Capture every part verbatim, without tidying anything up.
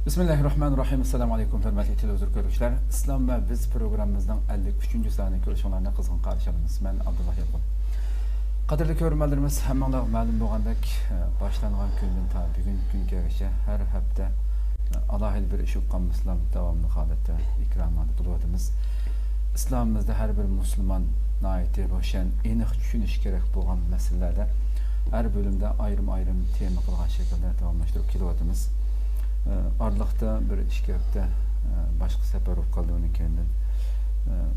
بىسمىللاھىررەھمانىررەھىم. ئەسسالامۇ ئەلەيكۇم، ھۆرمەتلىك تېلېۋىزور كۆرگۈچىلەر. ئىسلام ۋە بىز پروگراممىمىزنىڭ ئەللىك ئۈچىنچى سانىنى كۆرۈشۈڭلارنى قىزغىن قارشى ئالىمىز. مەن ئابدۇللا يالقۇن. قەدىرلىك كۆرۈرمەنلىرىمىز، ھەممىڭلارغا مەلۇم بولغاندەك، باشلانغان كۈندىن تا بۈگۈنكى كۈنگىچە ھەر ھەپتە ئالاھىدە بىر ئىش ئوقۇغان بىسلام داۋاملىق ھالەتتە ئېكرانلاردا بولۇۋاتىمىز. ئىسلامىمىزدا ھەر بىر مۇسۇلمان ناھايىتى روشەن، ئېنىق چۈشىنىشى كېرەك بولغان مەسىلىلەردە ھەر بۆلۈمدە ئايرىم-ئايرىم تېما قىلغان شەكىلدە داۋاملاشتۇرۇپ كېلىۋاتىمىز. ئارىلىقتا بىر ئىككى ھەپتە باشقا سەپەر بولۇپ قالدى، ئۇنىڭ كەينىدىن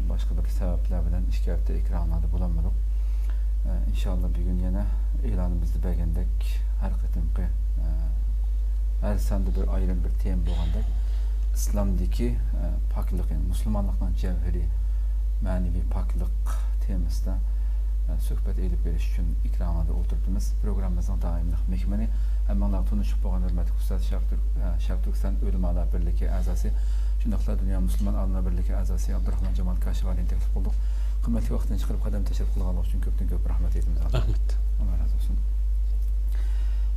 باشقا بىر سەۋەبلەر بىلەن ئىككى ھەپتە ئېكرانلاردا بولالمىدۇق. ئىنشاللا بۈگۈن يەنە ئېلانىمىزدا بەرگەندەك، ھەر قېتىمقى، ھەر ساندا بىر ئايرىم بىر تېما بولغاندەك، ئىسلامدىكى پاكلىقى، مۇسۇلمانلىقنىڭ جەۋھىرى، مەنىۋى پاكلىق تېمىسىدا سۆھبەت ئېلىپ بېرىش ئۈچۈن ئېكرانلاردا ئولتۇرۇپتىمىز. پروگراممىمىزنىڭ دائىملىق مېھمىنى، ھەممىڭلارغا تونۇشلۇق بولغان ھۆرمەتلىك ئۇستاز شەرق تۈرك-، شەرق تۈركىستان ئۆلىمالار بىرلىكى ئەزاسى، شۇنداقلا دۇنيا مۇسۇلمان ئالىملار بىرلىكى ئەزاسى ئابدۇراخمان جامال كاشىغالىنى تەكلىپ قىلدۇق. قىممەتلىك ۋاقتىنى چىقىرىپ قەدەم تەشرىپ قىلغانلىقى ئۈچۈن كۆپتىن كۆپ رەھمەت ئېيتىمىز. رەھمەت. ئاللا رازى بولسۇن.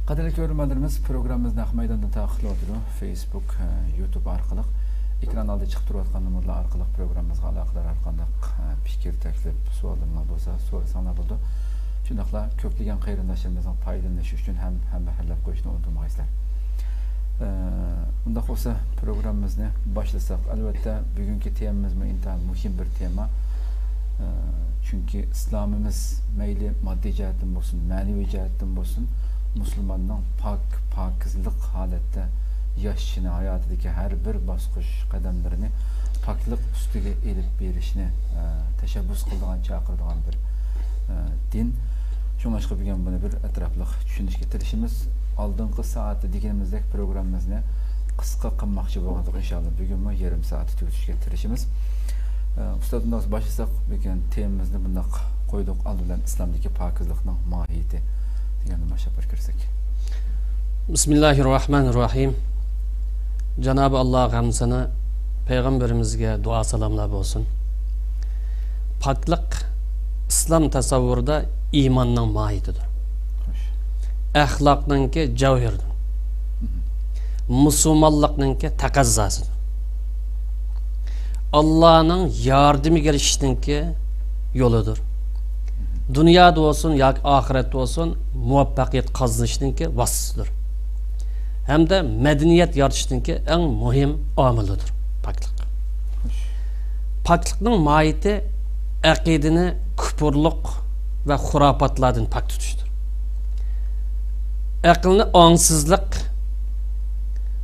قەدىرلىك كۆرۈرمەنلىرىمىز، پروگراممىمىز نەق مەيداندا تارقىتىلىۋاتىدۇ. فېيسبۇك، يۇتۇب ئارقىلىق، ئېكران ئالدىدا چىقىپ تۇرۇۋاتقان نومۇرلار ئارقىلىق پروگراممىمىزغا ئالاقىدار ھەر قانداق پىكىر، تەكلىپ، سوئاللىرىڭلار بولسا سورىساڭلار بولىدۇ. شۇنداقلا كۆپلىگەن قېرىنداشلىرىمىزنىڭ پايدىلىنىشى ئۈچۈن ھەم ھەمبەھىرلەپ قويۇشنى ئۇنتۇمىغايسىلەر. ئۇنداق بولسا پروگراممىمىزنى باشلىساق، ئەلۋەتتە بۈگۈنكى تېمىمىزمۇ ئىنتايىن مۇھىم بىر تېما. چۈنكى ئىسلامىمىز مەيلى ماددىي جەھەتتىن بولسۇن، مەنىۋى جەھەتتىن بولسۇن، مۇسۇلماننىڭ پاك، پاكىزلىق ھالەتتە ياشىشىنى، ھاياتىدىكى ھەر بىر باسقۇچ قەدەملىرىنى پاكلىق ئۈستىگە ئېلىپ بېرىشنى، ئە، تەشەببۇس قىلىدىغان، چاقىرىدىغان بىر، ئە، دىن. شۇڭلاشقا بۈگۈن بۇنى بىر ئەتراپلىق چۈشىنىشكە تىرىشىمىز. ئالدىنقى سائەتتە دېگىنىمىزدەك پروگراممىمىزنى قىسقا قىلماقچى بولغانتۇق، ئىنشاللا بۈگۈنمۇ يېرىم سائەتتە تۈگىتىشكە تىرىشىمىز. ئە، ئۇستاز، بۇنداق باشلىساق، بۈگۈن تېمىمىزنى بۇنداق قويدۇق، ئالدى بىلەن ئىسلامدىكى پاكىزلىقنىڭ ماھىيىتى دېگەندىن باشلاپ بىر كىرسەك. بىسمىللاھىررەھمانىررەھىم. جانابى ئاللاغا ھەمدۇ سانا، پەيغەمبىرىمىزگە دۇئا سالاملار بولسۇن. پاكلىق ئىسلام تەسەۋۋۇرىدا ئىماننىڭ ماھىيىتىدۇر. خوش. ئەخلاقنىڭكى جەۋھىرىدۇر. مم. مۇسۇلمانلىقنىڭكى تەقەززاسىدۇر. ئاللانىڭ ياردىمىگە ئېرىشىشنىڭكى يولىدۇر. دۇنيادا بولسۇن ياكى ئاخىرەتتە بولسۇن مۇۋەپپەقىيەت قازىنىشنىڭكى ۋاسىتىسىدۇر. ھەمدە مەدەنىيەت يارىتىشنىڭكى ئەڭ مۇھىم ئامىلىدۇر پاكلىق. پاكلىقنىڭ ماھىيىتى ئەقىدىنى كۇپۇرلۇق ۋە خۇراپاتلاردىن پاك تۇتۇشتۇر. ئەقىلنى ئاڭسىزلىق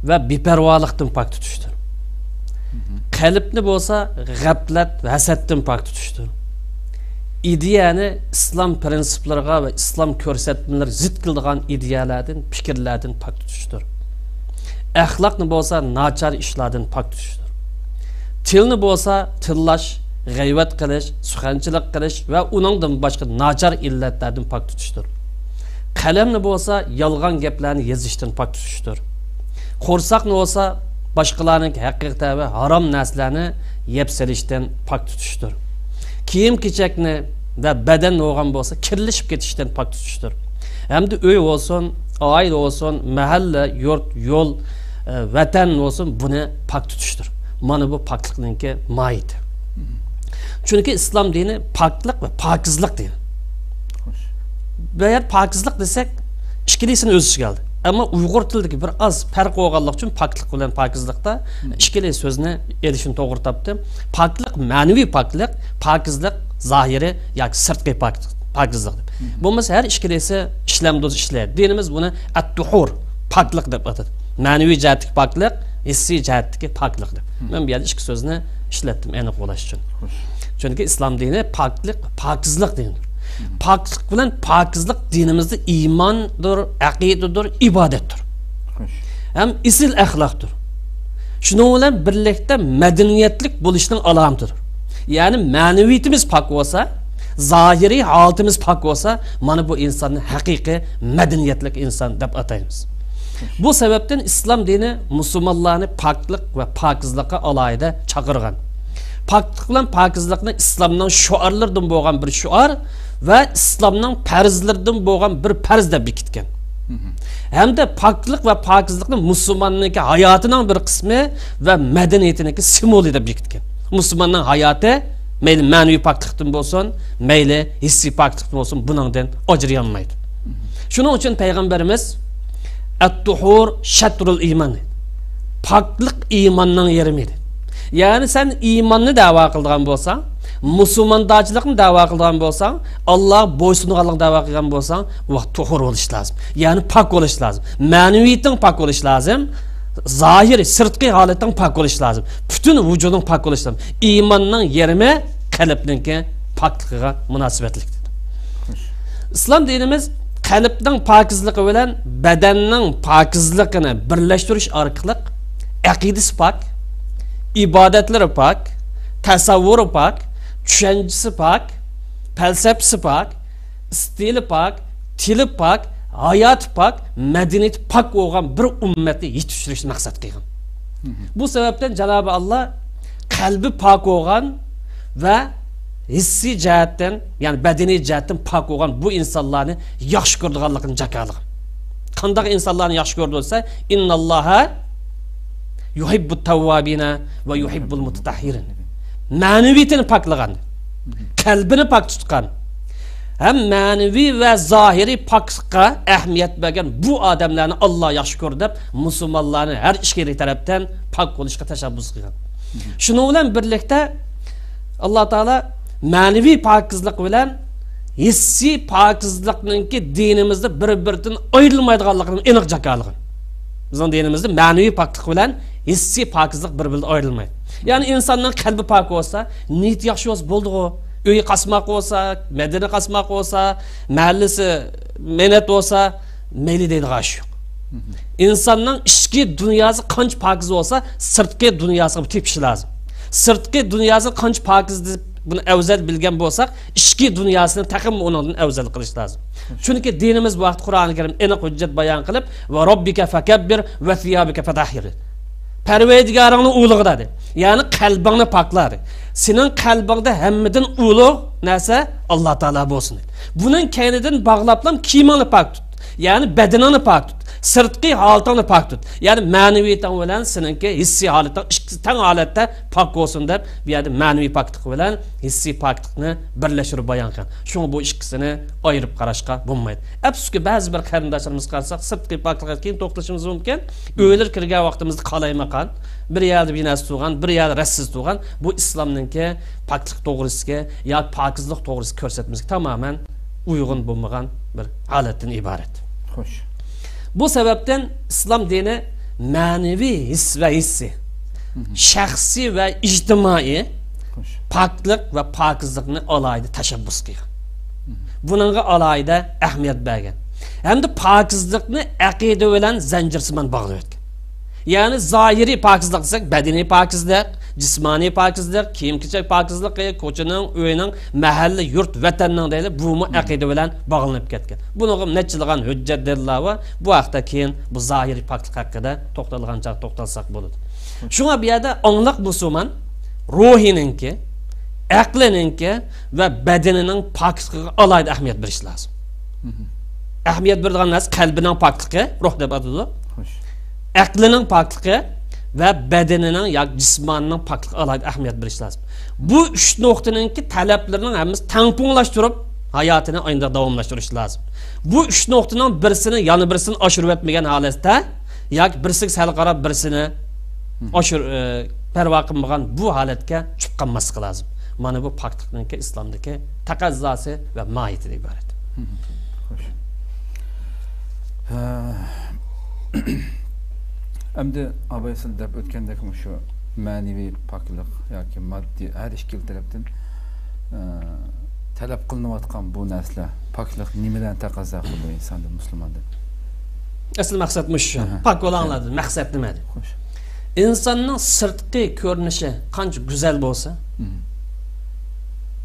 ۋە بىپەرۋالىقتىن پاك تۇتۇشتۇر. مم. قەلبنى بولسا غەپلەت ۋە ھەسەتتىن پاك تۇتۇشتۇر. ئىدىيەنى ئىسلام پىرىنسىپلىرىغا ۋە ئىسلام كۆرسەتمىلىرىگە زىت كېلىدىغان ئىدىيەلەردىن، پىكىرلەردىن پاك تۇتۇشتۇر. ئەخلاقنى بولسا ناچار ئىشلاردىن پاك تۇتۇشتۇر. تىلنى بولسا تىللاش، غەيۋەت قىلىش، سۇخەنچىلىك قىلىش ۋە ئۇنىڭدىن باشقا ناچار ئىللەتلەردىن پاك تۇتۇشتۇر. قەلەمنى بولسا يالغان گەپلەرنى يېزىشتىن پاك تۇتۇشتۇر. قورساقنى بولسا باشقىلارنىڭ ھەققىگە تەۋە ھارام نەرسىلەرنى يەپ سېلىشتىن پاك تۇتۇشتۇر. كىيىم-كېچەكنى ۋە بەدەن بولغان بولسا كىرلىشىپ كېتىشتىن پاك تۇتۇشتۇر. ھەمدە ئۆي بولسۇن، ئائىلە بولسۇن، مەھەللە، يۇرت، يول، ئە، ۋەتەن بولسۇن، بۇنى پاك تۇتۇشتۇر. مانا بۇ پاكلىقنىڭكى ماھىيىتى. چۈنكى ئىسلام دىنى پاكلىق ۋە پاكىزلىق دىنى. خوش. بۇ يەردە پاكىزلىق دېسەك، ئىككىلىسىنى ئۆز ئىچىگە ئالدى. ئەمما ئۇيغۇر تىلىدىكى بىر ئاز پەرق بولغانلىقى ئۈچۈن پاكلىق بىلەن پاكىزلىقتا مم. ئىككىلى سۆزنى ئېلىشنى توغرا تاپتىم. پاكلىق، مەنىۋى پاكلىق، پاكىزلىق، زاھىرىي ياكى سىرتقى پاك-، پاكىزلىق دەپ. مم. بولمىسا ھەر ئىككىلىسى ئىشلەمدۇز ئىشلەيدۇ. دىنىمىز بۇنى ئەت-تۇھۇر، پاكلىق دەپ ئاتىدى. مەنىۋى جەھەتتىكى پاكلىق، ھېسسىي جەھەتتىكى پاكلىق دەپ. مم. مەن بۇ يەردە ئىككى سۆزنى ئىشلەتتىم، ئېنىق بولۇش ئۈچۈن. خوش. چۈنكى ئىسلام دىنى پاكلىق، پاكىزلىق دىنىدۇر. مم. پاكلىق بىلەن پاكىزلىق دىنىمىزدە ئىماندۇر، ئەقىدىدۇر، ئىبادەتتۇر. خوش. ھەم ئېسىل ئەخلاقتۇر. شۇنىڭ بىلەن بىرلىكتە مەدەنىيەتلىك بولۇشنىڭ ئالامىتىدۇر. يەنى مەنىۋىيىتىمىز پاك بولسا، زاھىرىي ھالىتىمىز پاك بولسا، مانا بۇ ئىنساننى ھەقىقىي مەدەنىيەتلىك ئىنسان دەپ ئاتايمىز. بۇ سەۋەبتىن ئىسلام دىنى مۇسۇلمانلارنى پاكلىق ۋە پاكىزلىققا ئالاھىدە چاقىرغان. پاكلىق بىلەن پاكىزلىقنى ئىسلامنىڭ شوئارلىرىدىن بولغان بىر شوئار ۋە ئىسلامنىڭ پەرزلىرىدىن بولغان بىر پەرز دەپ بېكىتكەن. ھەمدە پاكلىق ۋە پاكىزلىقنى مۇسۇلماننىڭكى ھاياتىنىڭ بىر قىسمى ۋە مەدەنىيىتىنىڭكى سىمۋولى دەپ بېكىتكەن. مۇسۇلماننىڭ ھاياتى مەيلى مەنىۋى پاكلىقتىن بولسۇن، مەيلى ھېسسىي پاكلىقتىن بولسۇن، بۇنىڭدىن ئاجرىيالمايدۇ. شۇنىڭ ئۈچۈن پەيغەمبىرىمىز، «ئەتتۇھۇر شەترۇل ئىمان» دەيدۇ. پاكلىق ئىماننىڭ يېرىمى دەيدۇ. يەنى سەن ئىماننى دەۋا قىلىدىغان بولساڭ، مۇسۇلماندارچىلىقنى دەۋا قىلىدىغان بولساڭ، ئاللاغا بويسۇنىدىغانلىقنى دەۋا قىلغان بولساڭ، ۋاھ، تۇھۇر بولۇش لازىم. يەنى پاك بولۇش لازىم. مەنىۋىيىتىڭ پاك بولۇش لازىم. زاھىرىي، سىرتقى ھالىتىڭ پاك بولۇش لازىم. پۈتۈن ۋۇجۇدۇڭ پاك بولۇش لازىم. ئىماننىڭ يېرىمى قەلبنىڭكى پاكلىقىغا مۇناسىۋەتلىك. ئىسلام دىنىمىز قەلبنىڭ پاكىزلىقى بىلەن بەدەننىڭ پاكىزلىقىنى بىرلەشتۈرۈش ئارقىلىق ئەقىدىسى پاك، ئىبادەتلىرى پاك، تەسەۋۋۇرى پاك، چۈشەنچىسى پاك، پەلسەپىسى پاك، ئىستىلى پاك، تىلى پاك، ھاياتى پاك، مەدەنىيىتى پاك بولغان بىر ئۈممەتنى يېتىشتۈرۈشنى مەقسەت قىلغان. بۇ سەۋەبتىن جانابى ئاللا قەلبى پاك بولغان ۋە ھېسسىي جەھەتتىن، يەنى بەدىنىي جەھەتتىن پاك بولغان بۇ ئىنسانلارنى ياخشى كۆرىدىغانلىقىنى جاكارلىغان. قانداق ئىنسانلارنى ياخشى كۆرىدۇ دېسە، «ئىنناللاھا يۇھىببۇت تەۋۋابىنە ۋە يۇھىببۇل مۇتەتەھھىرىن.» مەنىۋىيىتىنى پاكلىغان، قەلبىنى پاك تۇتقان ھەم مەنىۋى ۋە زاھىرىي پاكلىققا ئەھمىيەت بەرگەن بۇ ئادەملەرنى ئاللا ياخشى كۆرىدۇ دەپ، مۇسۇلمانلارنى ھەر ئىككىلى تەرەپتىن پاك بولۇشقا تەشەببۇس قىلغان. شۇنىڭ بىلەن بىرلىكتە، ئاللا تائالا مەنىۋى پاكىزلىق بىلەن ھېسسىي پاكىزلىقنىڭكى دىنىمىزدا بىر-بىرىدىن ئايرىلمايدىغانلىقىنى ئېنىق جاكارلىغان. بىزنىڭ دىنىمىزدا مەنىۋى پاكلىق بىلەن ھېسسىي پاكىزلىق بىر-بىرىدىن ئايرىلمايدۇ. يەنى ئىنساننىڭ قەلبى پاك بولسا، نىيىتى ياخشى بولسا بولدىغۇ. ئۆيى قاسماق بولسا، مەدىنە قاسماق بولسا، مەھەللىسى مەينەت بولسا، مەيلى دەيدىغان ئىش يوق. ئىنساننىڭ ئىچكى دۇنياسى قانچە پاكىز بولسا، سىرتقى دۇنياسىغا تېپىشى لازىم. سىرتقى دۇنياسى قانچە پاكىز دەپ بۇنى ئەۋزەل بىلگەن بولساق، ئىچكى دۇنياسىنى تېخىمۇ ئۇنىڭدىن ئەۋزەل قىلىش لازىم. چۈنكى دىنىمىز بۇ ھەقتە قۇرئانى كەرىم ئېنىق ھۆججەت بايان قىلىپ، «ۋە رەببىكە فەكەببىر ۋە سىيابىكە فەتەھھىر.» پەرۋەردىگارىڭنى ئۇلۇغلا دېدى. يەنى قەلبىڭنى پاكلا دېدى. سېنىڭ قەلبىڭدە ھەممىدىن ئۇلۇغ نەرسە ئاللا تائالا بولسۇن دېدى. بۇنىڭ كەينىدىن باغلاپلا كىيىمىڭنى پاك تۇت. يەنى بەدىنىڭنى پاك تۇت. سىرتقى ھالىتىڭنى پاك تۇت. يەنى مەنىۋىيىتىڭ بىلەن سېنىڭكى ھېسسىي ھالىتىڭ ئىككىسى تەڭ ھالەتتە پاك بولسۇن دەپ، بۇ يەردە مەنىۋى پاكلىق بىلەن ھېسسىي پاكلىقنى بىرلەشتۈرۈپ بايان قىلغان. شۇڭا بۇ ئىككىسىنى ئايرىپ قاراشقا بولمايدۇ. ئەپسۇسكى، بەزى بىر قېرىنداشلىرىمىزغا قارىساق، سىرتقى پاكلىققا كېيىن توختىلىشىمىز مۇمكىن. ئۆيلىرىگە كىرگەن ۋاقتىمىزدا قالايمىقان، بىر يەردە بىر نەرسە تۇرغان، بىر يەردە رەتسىز تۇرغان، بۇ ئىسلامنىڭكى پاكلىق توغرىسىدىكى ياكى پاكىزلىق توغرىسىدىكى كۆرسەتمىسىگە تامامەن ئۇيغۇن بولمىغان بىر ھالەتتىن ئىبارەت. خوش. بۇ سەۋەبتىن ئىسلام دىنى مەنىۋى ھېس ۋە ھېسسىي، شەخسىي ۋە ئىجتىمائىي پاكلىق ۋە پاكىزلىقنى ئالاھىدە تەشەببۇس قىلغان. بۇنىڭغا ئالاھىدە ئەھمىيەت بەرگەن ھەمدە پاكىزلىقنى ئەقىدە بىلەن زەنجىرسىمان باغلىۋەتكەن. يەنى زاھىرىي پاكىزلىق دېسەك، بەدىنىي پاكىزلىق، جىسمانىي پاكىزلىق، كىيىم-كېچەك پاكىزلىقى، كوچىنىڭ، ئۆينىڭ، مەھەللە، يۇرت، ۋەتەننىڭ دەيلى، بۇمۇ ئەقىدە بىلەن باغلىنىپ كەتكەن. بۇنىڭغا نەچچىلىغان ھۆججەت، دەلىللار بار. بۇ ھەقتە كېيىن بۇ زاھىرىي پاكلىق ھەققىدە توختالغان چاغدا توختالساق بولىدۇ. شۇڭا بۇ يەردە ئاڭلىق مۇسۇلمان روھىنىڭكى، ئەقلىنىڭكى ۋە بەدىنىنىڭ پاكلىقىغا ئالاھىدە ئەھمىيەت بېرىش لازىم. ئەھمىيەت بېرىدىغان نەرسە قەلبىنىڭ پاكلىقى، روھ دەپ ئاتىلىدۇ. خوش. ئەقلىنىڭ پاكلىقى ۋە بەدىنىنىڭ ياكى جىسمانىنىڭ پاكلىقىغا ئالاھىدە ئەھمىيەت بېرىش لازىم. بۇ ئۈچ نۇقتىنىڭكى تەلەپلىرىنىڭ ھەممىسى تەڭپۇڭلاشتۇرۇپ، ھاياتىنى ئاينىدا داۋاملاشتۇرۇش لازىم. بۇ ئۈچ نۇقتىنىڭ بىرسىنى يەنە بىرسىنى ئاشۇرۇۋەتمىگەن ھالەتتە، ياكى بىرسىگە سەل قاراپ، بىرسىنى ئاشۇر-، ئە، پەرۋا قىلمىغان بۇ ھالەتكە چۈشۈپ قالماسلىقى لازىم. مانا بۇ پاكلىقنىڭكى ئىسلامدىكى تەقەززاسى ۋە ماھىيىتىدىن ئىبارەت. خوش. ھە. ئەمدى ئاباي سىز دەپ ئۆتكەندەك مۇشۇ مەنىۋى پاكلىق ياكى ماددىي ھەر ئىككىلا تەرەپتىن، ئە، تەلەپ قىلىنىۋاتقان بۇ نەرسىلەر، پاكلىق نېمىلەرنى تەقەززا قىلىدۇ ئىنساندىن، مۇسۇلماندىن؟ ئەسلى مەقسەت مۇشۇ. ئەھە. پاك بولاڭلار دېدى. مەقسەت نېمە دېدى؟ خوش. ئىنساننىڭ سىرتقى كۆرۈنۈشى قانچە گۈزەل بولسا،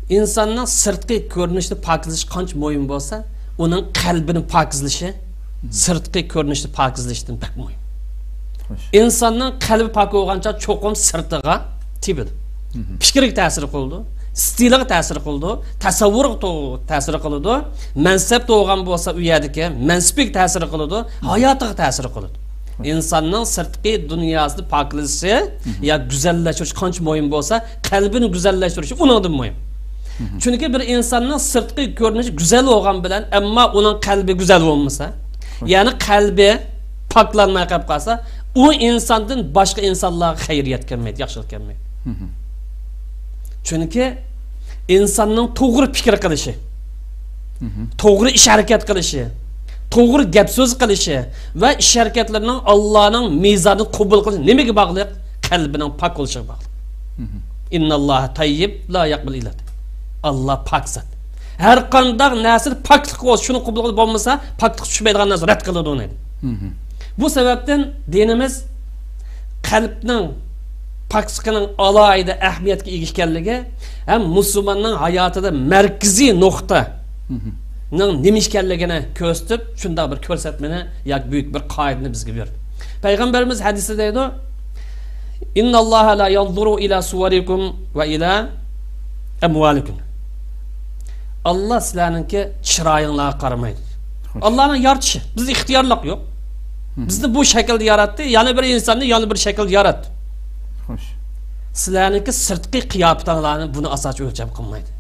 ئىنساننىڭ سىرتقى كۆرۈنۈشىنى پاكىزلىشى قانچە مۇھىم بولسا، ئۇنىڭ قەلبىنى پاكىزلىشى سىرتقى كۆرۈنۈشنى پاكىزلىشتىن بەك مۇھىم. خوش. ئىنساننىڭ قەلبى پاك بولغانچە چوقۇم سىرتىغا تېپىدۇ. پىكرىگە تەسىر قىلىدۇ. ئىستىلىغا تەسىر قىلىدۇ، تەسەۋۋۇرغا تو-، تەسىر قىلىدۇ، مەنسەپ بولغان بولسا ئۇ يەردىكى مەنسىپىگە تەسىر قىلىدۇ، ھاياتىغا تەسىر قىلىدۇ. ئىنساننىڭ سىرتقى دۇنياسىنى پاكلىشى يا گۈزەللەشتۈرۈشى قانچە مۇھىم بولسا، قەلبىنى گۈزەللەشتۈرۈشى ئۇنىڭدىن مۇھىم. چۈنكى بىر ئىنساننىڭ سىرتقى كۆرۈنۈشى گۈزەل بولغان بىلەن، ئەمما ئۇنىڭ قەلبى گۈزەل بولمىسا، يەنى قەلبى پاكلانماي قېلىپ قالسا، ئۇ ئىنساندىن باشقا ئىنسانلارغا خەير يەتكەنمەيدۇ، ياخشىلىق كەلمەيدۇ. چۈنكى ئىنساننىڭ توغرا پىكىر قىلىشى، توغرا ئىش ھەرىكەت قىلىشى، توغرا گەپ سۆز قىلىشى ۋە ئىش ھەرىكەتلىرىنىڭ ئاللانىڭ مىزانىدا قوبۇل قىلىنىشى نېمىگە باغلىق؟ قەلبىنىڭ پاك بولۇشىغا باغلىق. ئىنناللاھە تەييىب لا يەقبەل ئىللا. ئاللا پاك زات. ھەر قانداق نەرسىدە پاكلىق بولسا، شۇنى قوبۇل قىلىدۇ، بولمىسا پاكلىق چۈشمەيدىغان نەرسە رەت قىلىدۇ دەيدۇ. بۇ سەۋەبتىن دىنىمىز قەلبنىڭ پاكلىقىنىڭ ئالاھىدە ئەھمىيەتكە ئىگە ئىكەنلىكى ھەم مۇسۇلماننىڭ ھاياتىدا مەركىزىي نۇقتىنىڭ نېمە ئىكەنلىكىنى كۆرسىتىپ، شۇنداق بىر كۆرسەتمىنى ياكى بۈيۈك بىر قائىدىنى بىزگە بەردى. پەيغەمبىرىمىز ھەدىستە دەيدۇ، ئىنناللاھە لا يەنزۇرۇ ئىلا سۇۋەرىكۇم ۋە ئىلا ئەمۋالىكۇم. ئاللا سىلەرنىڭكى چىرايىڭلارغا قارىمايدۇ. ئاللانىڭ يارىتىشى، بىزدە ئىختىيارلىق يوق. بىزنى بۇ شەكىلدە ياراتتى، يەنە بىر ئىنساننى يەنە بىر شەكىلدە ياراتتى. سىلەرنىڭكى سىرتقى قىياپىتىڭلارنى بۇنى ئاساسىي ئۆلچەم قىلمايدۇ.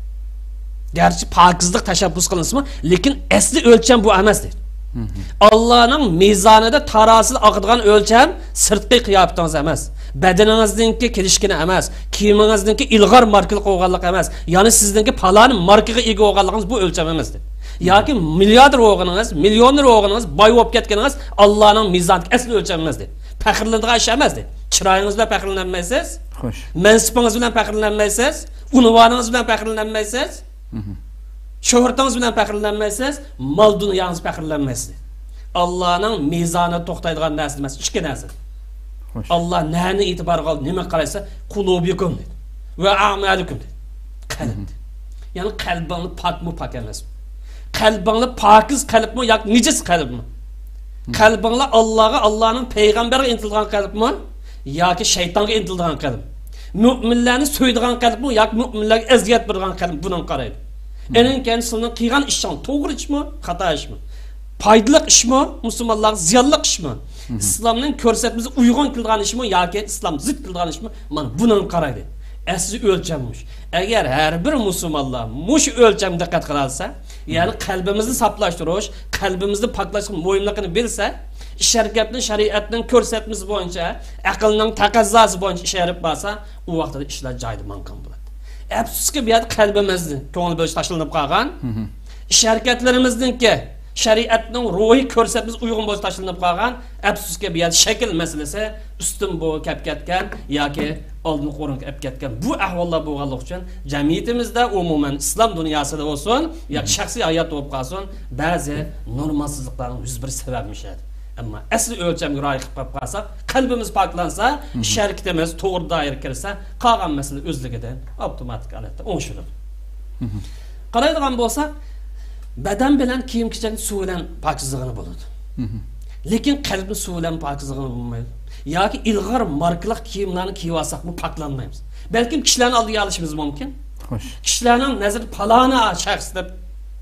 گەرچە پاكىزلىق تەشەببۇس قىلىنسىمۇ، لېكىن ئەسلى ئۆلچەم بۇ ئەمەس دەيدۇ. ئاللانىڭ مىزانىدا، تارازىسىدا ئاقىدىغان ئۆلچەم سىرتقى قىياپىتىڭىز ئەمەس، بەدىنىڭىزنىڭكى كېلىشكىنى ئەمەس، كىيىمىڭىزنىڭكى ئىلغار ماركىلىق بولغانلىقى ئەمەس، يەنى سىزنىڭكى پالان ماركىغا ئىگە بولغانلىقىڭىز بۇ ئۆلچەم ئەمەس دەيدۇ. ياكى مىلياردېر بولغىنىڭىز، مىليونېر بولغىنىڭىز، باي بولۇپ كەتكىنىڭىز ئاللانىڭ مىزانىدىكى ئەسلى ئۆلچەم ئەمەس دەيدۇ. پەخىرلىنىدىغان ئىش ئەمەس دەيدۇ. چىرايىڭىز بىلەن پەخىرلىنەلمەيسىز. مەنسىپىڭىز بىلەن پەخىرلىنەلمەيسىز. ئۇنۋانىڭىز بىلەن پەخىرلىنەلمەيسىز. شۆھرىتىڭىز بىلەن پەخىرلىنەلمەيسىز. مال دۇنياڭىز پەخىرلەنمەيسىز. ئاللانىڭ مىزانىدا توختايدىغان نەرسە ئەمەس، ئىككى نەرسە. ئاللا نەنى ئېتىبارغا ئالدى، نېمە قارايسا، قۇلۇبىكۇم دېدى. ۋە ئەمالىكۇم دېدى. قەلب. يەنى قەلبىڭلار پاكمۇ، پاك ئەمەسمۇ؟ قەلبىڭلار پاكىز قەلبمۇ ياكى نىجىس قەلبمۇ؟ قەلبىڭلار ئاللاغا، ئاللانىڭ پەيغەمبەرگە ئىنتىلىدىغان قەلبمۇ ياكى شەيتانغا ئىنتىلىدىغان قەلب؟ مۆمىنلەرنى سۆيىدىغان قەلبمۇ ياكى مۆمىنلەرگە ئەزىيەت بېرىدىغان قەلب؟ بۇنىڭغا قارايدۇ. ئېنىڭ كەينى سىلىنىڭ قىلغان ئىشىڭ توغرا ئىشمۇ، خاتا ئىشمۇ؟ پايدىلىق ئىشمۇ، مۇسۇلمانلارغا زىيانلىق ئىشمۇ؟ ئىسلامنىڭ كۆرسەتمىسىگە ئۇيغۇن كېلىدىغان ئىشمۇ ياكى ئىسلام زىت كېلىدىغان ئىشمۇ؟ مانا بۇنىڭغا قارايدۇ. ئەسلى ئۆلچەم مۇشۇ. ئەگەر ھەر بىر مۇسۇلمانلار مۇشۇ ئۆلچەمگە دىققەت قىلالىسا، يەنى قەلبىمىزنى ساپلاشتۇرۇش، قەلبىمىزنى پاكلاشنىڭ مۇھىملىقىنى بىلسە، ئىش ھەرىكەتنى شەرىئەتنىڭ كۆرسەتمىسى بويىچە، ئەقىلنىڭ تەقەززاسى بويىچە ئىش ئېلىپ بارسا، ئۇ ۋاقتىدا ئىشلار جايىدا ماڭغان بولىدۇ. ئەپسۇسكى، بۇ يەردە قەلبىمىزنى كۆڭۈل بۆلۈش تاشلىنىپ قالغان. ئىش ھەرىكەتلىرىمىزنىڭكى شەرىئەتنىڭ روھىي كۆرسەتمىسىگە ئۇيغۇن بولۇش تاشلىنىپ قالغان. ئەپسۇسكى، بۇ يەردە شەكىل مەسىلىسى ئۈستۈن بويىغا كەپ كەتكەن ياكى ئالدىنقى ئورۇنغا كەپ كەتكەن بۇ ئەھۋاللار بولغانلىقى ئۈچۈن، جەمئىيىتىمىزدە، ئومۇمەن ئىسلام دۇنياسىدا بولسۇن ياكى شەخسىي ھاياتتا بولۇپ قالسۇن، بەزى نورمالسىزلىقلارنىڭ يۈز بېرىش سەۋەبىمۇ شۇ. ئەمما ئەسلى ئۆلچەمگە رىئايە قىلىپ قېلىپ قالساق، قەلبىمىز پاكلانسا، ئىش ھەرىكىتىمىز توغرا دائىرىگە كىرسە، قالغان مەسىلە ئۆزلۈكىدىن ئاپتوماتىك ھالەتتە ئوڭشىلىدۇ. قارايدىغان بولساق، بەدەن بىلەن كىيىم-كېچەكنى سۇ بىلەن پاكىزلىغىلى بولىدۇ. لېكىن قەلبنى سۇ بىلەن پاكىزلىغىلى بولمايدۇ. ياكى ئىلغار ماركىلىق كىيىملەرنى كىيىۋالساقمۇ پاكلانمايمىز. بەلكىم كىشىلەرنى ئالدىيالىشىمىز مۇمكىن. خوش. كىشىلەرنىڭ نەزىرىدە پالانى شەخس دەپ،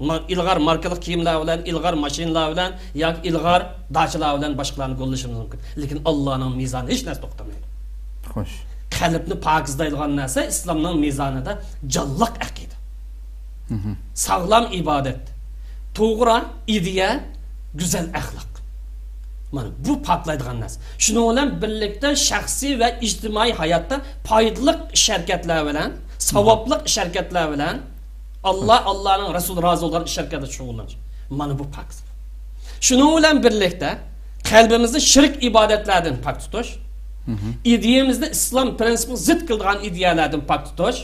ما-، ئىلغار ماركىلىق كىيىملەر بىلەن، ئىلغار ماشىنىلار بىلەن ياكى ئىلغار داچىلار بىلەن باشقىلارنى گوللىشىمىز مۇمكىن. لېكىن ئاللانىڭ مىزانىدا ھېچ نەرسە توختىمايدۇ. خوش. قەلبنى پاكىزلايدىغان نەرسە ئىسلامنىڭ مىزانىدا جانلىق ئەقىدە. ساغلام ئىبادەت، توغرا ئىدىيە، گۈزەل ئەخلاق. مانا بۇ پاكلايدىغان نەرسە. شۇنىڭ بىلەن بىرلىكتە شەخسىي ۋە ئىجتىمائىي ھاياتتا پايدىلىق ئىش ھەرىكەتلەر بىلەن، ساۋابلىق ئىش ھەرىكەتلەر بىلەن، ئاللا، ئاللانىڭ رەسۇلى رازى بولغان ئىش ھەرىكەتلەر شۇغۇللىنىش. مانا بۇ پاكىز. شۇنىڭ بىلەن بىرلىكتە قەلبىمىزنى شىرك ئىبادەتلەردىن پاك تۇتۇش، ئىدىيەمىزنى ئىسلام پىرىنسىپىغا زىت كېلىدىغان ئىدىيەلەردىن پاك تۇتۇش،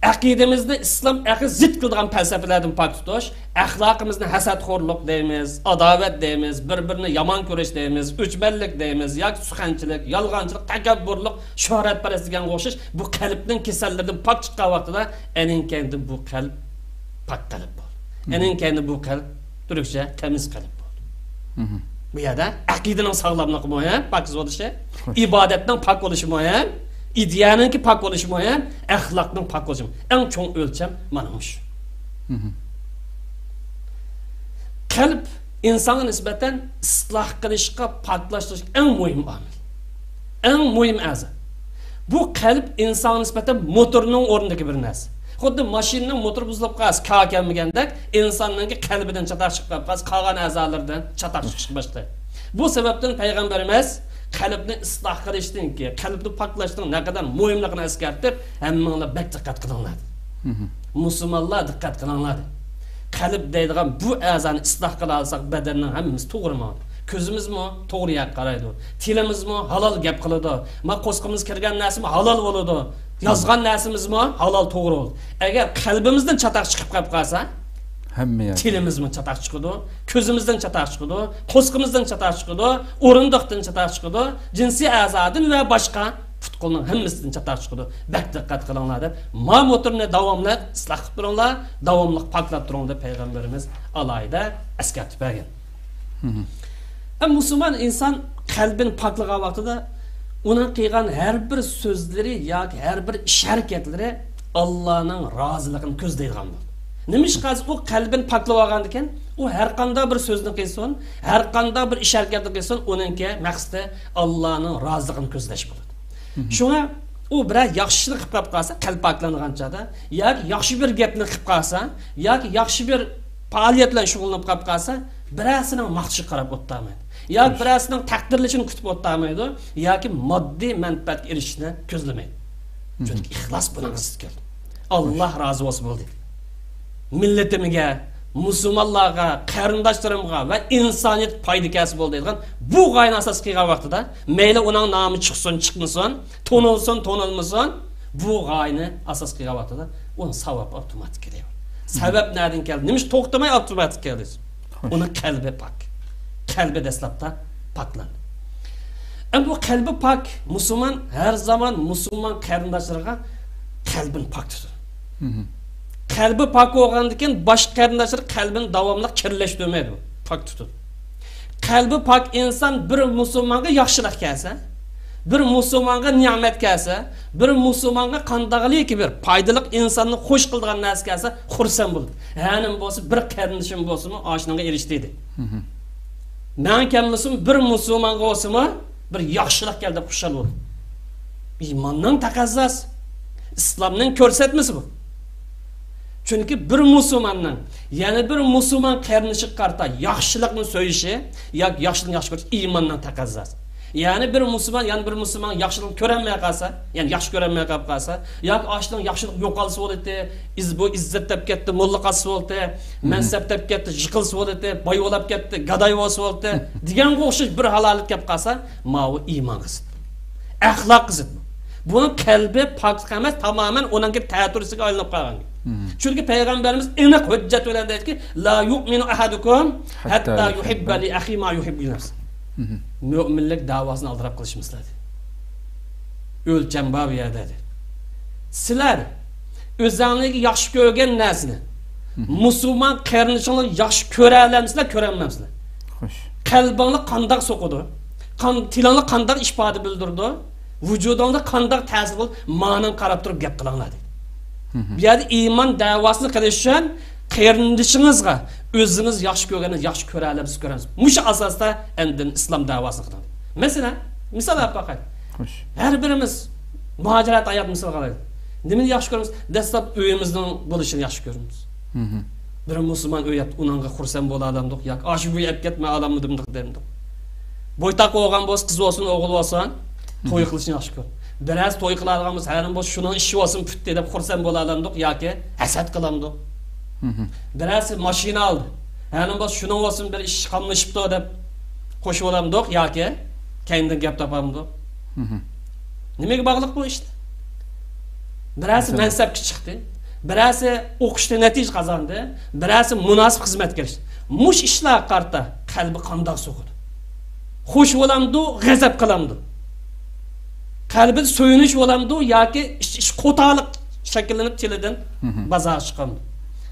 ئەقىدىمىزنى ئىسلام ئەقىدىسىگە زىت كېلىدىغان پەلسەپىلەردىن پاك تۇتۇش، ئەخلاقىمىزنى ھەسەتخورلۇق دەيمىز، ئاداۋەت دەيمىز، بىر-بىرىنى يامان كۆرۈش دەيمىز، ئۆچمەنلىك دەيمىز ياكى سۇخەنچىلىك، يالغانچىلىق، تەكەببۇرلۇق، شۆھرەتپەرەس دېگەنگە ئوخشاش بۇ قەلبنىڭ كېسەللىرىدىن پاك چىققان ۋاقتىدا ئەنىڭ كەينىدىن بۇ قەلب پاك قەلب بولدى. ئەنىڭ كەينىدىن بۇ قەلب تۈركچە تەمىز قەلب بولدى. بۇ يەردە ئەقىدىنىڭ ساغلاملىقى مۇھىم، پاكىز بولۇشى، خوش. ئىبادەتنىڭ پاك بولۇشى مۇھىم، ئىدىيەنىڭكى پاك بولۇشى مۇھىم، ئەخلاقنىڭ پاك بولۇشى مۇھىم. ئەڭ چوڭ ئۆلچەم مانا مۇشۇ. قەلب ئىنسانغا نىسبەتەن ئىسلاھ قىلىشقا، پاكلاشتۇرۇشقا ئەڭ مۇھىم ئامىل. ئەڭ مۇھىم ئەزا. بۇ قەلب ئىنسانغا نىسبەتەن موتورنىڭ ئورنىدىكى بىر نەرسە. خۇددى ماشىنىنىڭ موتورى بۇزۇلۇپ قالسا، كاغا كەلمىگەندەك، ئىنساننىڭكى قەلبىدىن چاتاق چىقىپ قالسا، قالغان ئەزالىرىدىن چاتاق چىقىشقا باشلايدۇ. بۇ سەۋەبتىن پەيغەمبىرىمىز قەلبنى ئىسلاھ قىلىشنىڭكى، قەلبنى پاكلاشنىڭ نەقەدەر مۇھىملىقىنى ئەسكەرتىپ، ھەممىڭلار بەك دىققەت قىلىڭلار دېدى. مۇسۇلمانلار دىققەت قىلىڭلار دېدى. قەلب دەيدىغان بۇ ئەزانى ئىسلاھ قىلالىساق، بەدەننىڭ ھەممىسى توغرا ماڭىدۇ. كۆزىمىزمۇ توغرا يەرگە قارايدۇ. تىلىمىزمۇ ھالال گەپ قىلىدۇ. ما قورسىقىمىزغا كىرگەن نەرسىمۇ ھالال بولىدۇ. يازغان نەرسىمىزمۇ ھالال توغرا بولىدۇ. ئەگەر قەلبىمىزدىن چاتاق چىقىپ قېلىپ قالسا، ھەممە يەر. تىلىمىزمۇ چاتاق چىقىدۇ، كۆزىمىزدىن چاتاق چىقىدۇ، قورسىقىمىزدىن چاتاق چىقىدۇ، ئورۇندۇقتىن چاتاق چىقىدۇ، جىنسىي ئەزادىن ۋە باشقا پۇت-قولنىڭ ھەممىسىدىن چاتاق چىقىدۇ. بەك دىققەت قىلىڭلار دەپ، ما موتورنى داۋاملىق ئىسلاھ قىلىپ تۇرۇڭلار، داۋاملىق پاكلاپ تۇرۇڭ دەپ پەيغەمبىرىمىز ئالاھىدە ئەسكەرتىپ بەرگەن. ئە، مۇسۇلمان ئىنسان قەلبىنى پاكلىغان ۋاقتىدا ئۇنىڭ قىلغان ھەر بىر سۆزلىرى ياكى ھەر بىر ئىش ھەرىكەتلىرى ئاللانىڭ رازىلىقىنى كۆزلەيدىغان بولىدۇ. نېمىشقا دېسە، ئۇ قەلبىنى پاكلىۋالغاندىكىن، ئۇ ھەر قانداق بىر سۆزنى قىلسۇن، ھەر قانداق بىر ئىش ھەرىكەتنى قىلسۇن، ئۇنىڭكى مەقسىتى ئاللانىڭ رازىلىقىنى كۆزلەش بولىدۇ. شۇڭا ئۇ بىرەر ياخشى ئىشنى قىلىپ قېلىپ قالسا، قەلبى پاكلانغان چاغدا، ياكى ياخشى بىر گەپنى قىلىپ قالسا، ياكى ياخشى بىر پائالىيەت بىلەن شۇغۇللىنىپ قېلىپ قالسا، بىرەرسىنىڭ ماختىشىغا قاراپ ئولتۇرمايدۇ. ياكى بىرەرسىنىڭ تەقدىرلىشىنى كۈتۈپ ئولتۇرمايدۇ. ياكى ماددىي مەنپەئەتكە ئېرىشىشنى كۆزلىمەيدۇ. چۈنكى ئىخلاس بۇنىڭغا زىت كەلدى. ئاللا رازى بولسا بولدى. مىللىتىمگە، مۇسۇلمانلارغا، قېرىنداشلىرىمغا ۋە ئىنسانىيەتكە پايدا كەلسە بولدى دەيدىغان بۇ غايىنى ئاساس قىلغان ۋاقتىدا، مەيلى ئۇنىڭ نامى چىقسۇن، چىقمىسۇن، تونۇلسۇن، تونۇلمىسۇن، بۇ غايىنى ئاساس قىلغان ۋاقتىدا ئۇنىڭ ساۋابى ئاپتوماتىك كېلىۋېرىدۇ. سەۋەب نەدىن كەلدى؟ نېمىش توختىماي ئاپتوماتىك كەلدى؟ ئۇنىڭ قەلبى پاك. قەلبى دەسلەپتە پاكلاندى. ئەمدى بۇ قەلبى پاك مۇسۇلمان ھەر زامان مۇسۇلمان قېرىنداشلىرىغا قەلبىنى پاك تۇتىدۇ. قەلبى پاك بولغاندىن كېيىن باشقا قېرىنداشلىرى قەلبىنى داۋاملىق كىرلەشتۈرمەيدۇ. پاك تۇتىدۇ. قەلبى پاك ئىنسان بىر مۇسۇلمانغا ياخشىلىق كەلسە، بىر مۇسۇلمانغا نېمەت كەلسە، بىر مۇسۇلمانغا قانداقلىكى بىر پايدىلىق، ئىنساننى خوش قىلىدىغان نەرسە كەلسە، خۇرسەن بولىدۇ. ھەنىم بولسا، بىر قېرىندىشىم بولسىمۇ، ئاشۇنىڭغا ئېرىشتى دەيدۇ. ماڭا كەلمىسىمۇ، بىر مۇسۇلمانغا بولسىمۇ، بىر ياخشىلىق كەلدى دەپ خۇشال بولىدۇ. ئىماننىڭ تەقەززاسى، ئىسلامنىڭ كۆرسەتمىسى بۇ. چۈنكى بىر مۇسۇلماننىڭ يەنە بىر مۇسۇلمان قېرىندىشىغا قارىتا ياخشىلىقنى سۆيۈشى ياكى ياخشىلىقنى ياخشى كۆرۈشى ئىماننىڭ تەقەززاسى. يەنى بىر مۇسۇلمان يەنە بىر مۇسۇلماننىڭ ياخشىلىقىنى كۆرەلمەي قالسا، يەنى ياخشى كۆرەلمەي قېلىپ قالسا، ياكى ئاشۇنىڭ ياخشىلىقى يوقالسا بولاتتى، ئىز-، بۇ ئىززەت دەپ كەتتى، موللا قالسا بولاتتى، مەنسەپ دەپ كەتتى، يىقىلسا بولاتتى، باي بولاپ كەتتى، گاداي بولسا بولاتتى دېگەنگە ئوخشاش بىر ھالەت كەپ قالسا، ماۋۇ ئىمانغا زىت. ئەخلاققا زىت بۇ. بۇنىڭ قەلبى پاكلىق ئەمەس، تامامەن ئۇنىڭكى تەتۈرىسىگە ئايلىنىپ قالغان گەپ. چۈنكى پەيغەمبىرىمىز ئېنىق ھۆججەت بىلەن دەيدىكى، لا يؤمن أحدكم حتى يحب لأخيه ما يحب لنفسه. مۆمىنلىك دەۋاسىنى ئالدىراپ قىلىشمىسىلەر دېدى. ئۆلچەم بار بۇ يەردە دېدى. سىلەر ئۆزەڭلىكى ياخشى كۆرگەن نەرسىنى مۇسۇلمان قېرىندىشىڭلار ياخشى كۆرەلەمسىلەر، كۆرەلمەمسىلەر؟ خوش. قەلبىڭلار قانداق سوقىدۇ؟ قان-، تىلىڭلار قانداق ئىپادە بىلدۈرىدۇ؟ ۋۇجۇدۇڭلار قانداق تەسىر قىلىدۇ؟ مانىڭغا قاراپ تۇرۇپ گەپ قىلىڭلار دېدى. بۇ يەردە ئىمان دەۋاسىنى قىلىش ئۈچۈن قېرىندىشىڭىزغا ئۆزىڭىز ياخشى كۆرگەننى ياخشى كۆرەلەمسىز، كۆرەمسىز؟ مۇشۇ ئاساستا ئاندىن ئىسلام دەۋاسىنى قىلىڭ. مەسىلەن، مىسال ئېلىپ باقايلى. خوش. ھەر بىرىمىز مۇھاجىرەت ھايات مىسالغا ئالايلى. نېمىنى ياخشى كۆرىمىز؟ دەسلەپ ئۆيىمىزنىڭ بولۇشىنى ياخشى كۆرىمىز. بىر مۇسۇلمان ئۆي ياپتۇ، ئۇنىڭغا خۇرسەن بولالامدۇق ياكى ئاشۇ ئۆي ئەپ كەتمەي ئالامدىمدۇق دەمدۇق. بويتاق بولغان بولسا، قىز بولسۇن، ئوغۇل بولسۇن، توي قىلىشنى ياخشى كۆر. بىرەرسى توي قىلالىغان بولسا، ھەرىم بولسا، شۇنىڭ ئىشى بولسۇن پۈتتى دەپ خۇرسەن بولالامدۇق ياكى ھەسەت قىلامدۇق. بىرەرسى ماشىنا ئالدى، ھەرىم بولسا، شۇنىڭ بولسۇن بىر ئىش قاملىشىپتۇ دەپ خوش بولامدۇق ياكى كەينىدىن گەپ تاپامدۇق. نېمىگە باغلىق بۇ ئىشلار؟ بىرەرسى مەنسەپكە چىقتى، بىرەرسى ئوقۇشتا نەتىجە قازاندى، بىرەرسى مۇناسىپ خىزمەتكە ئېرىشتى. مۇشۇ ئىشلارغا قارىتا قەلبى قانداق سوقىدۇ؟ خوش بولامدۇ، غەزەپ قىلامدۇ؟ قەلبىدە سۆيۈنۈش بولامدۇ ياكى ئىچ-، ئىچ قوتارلىق شەكىللىنىپ تىلىدىن بازارغا چىقامدۇ؟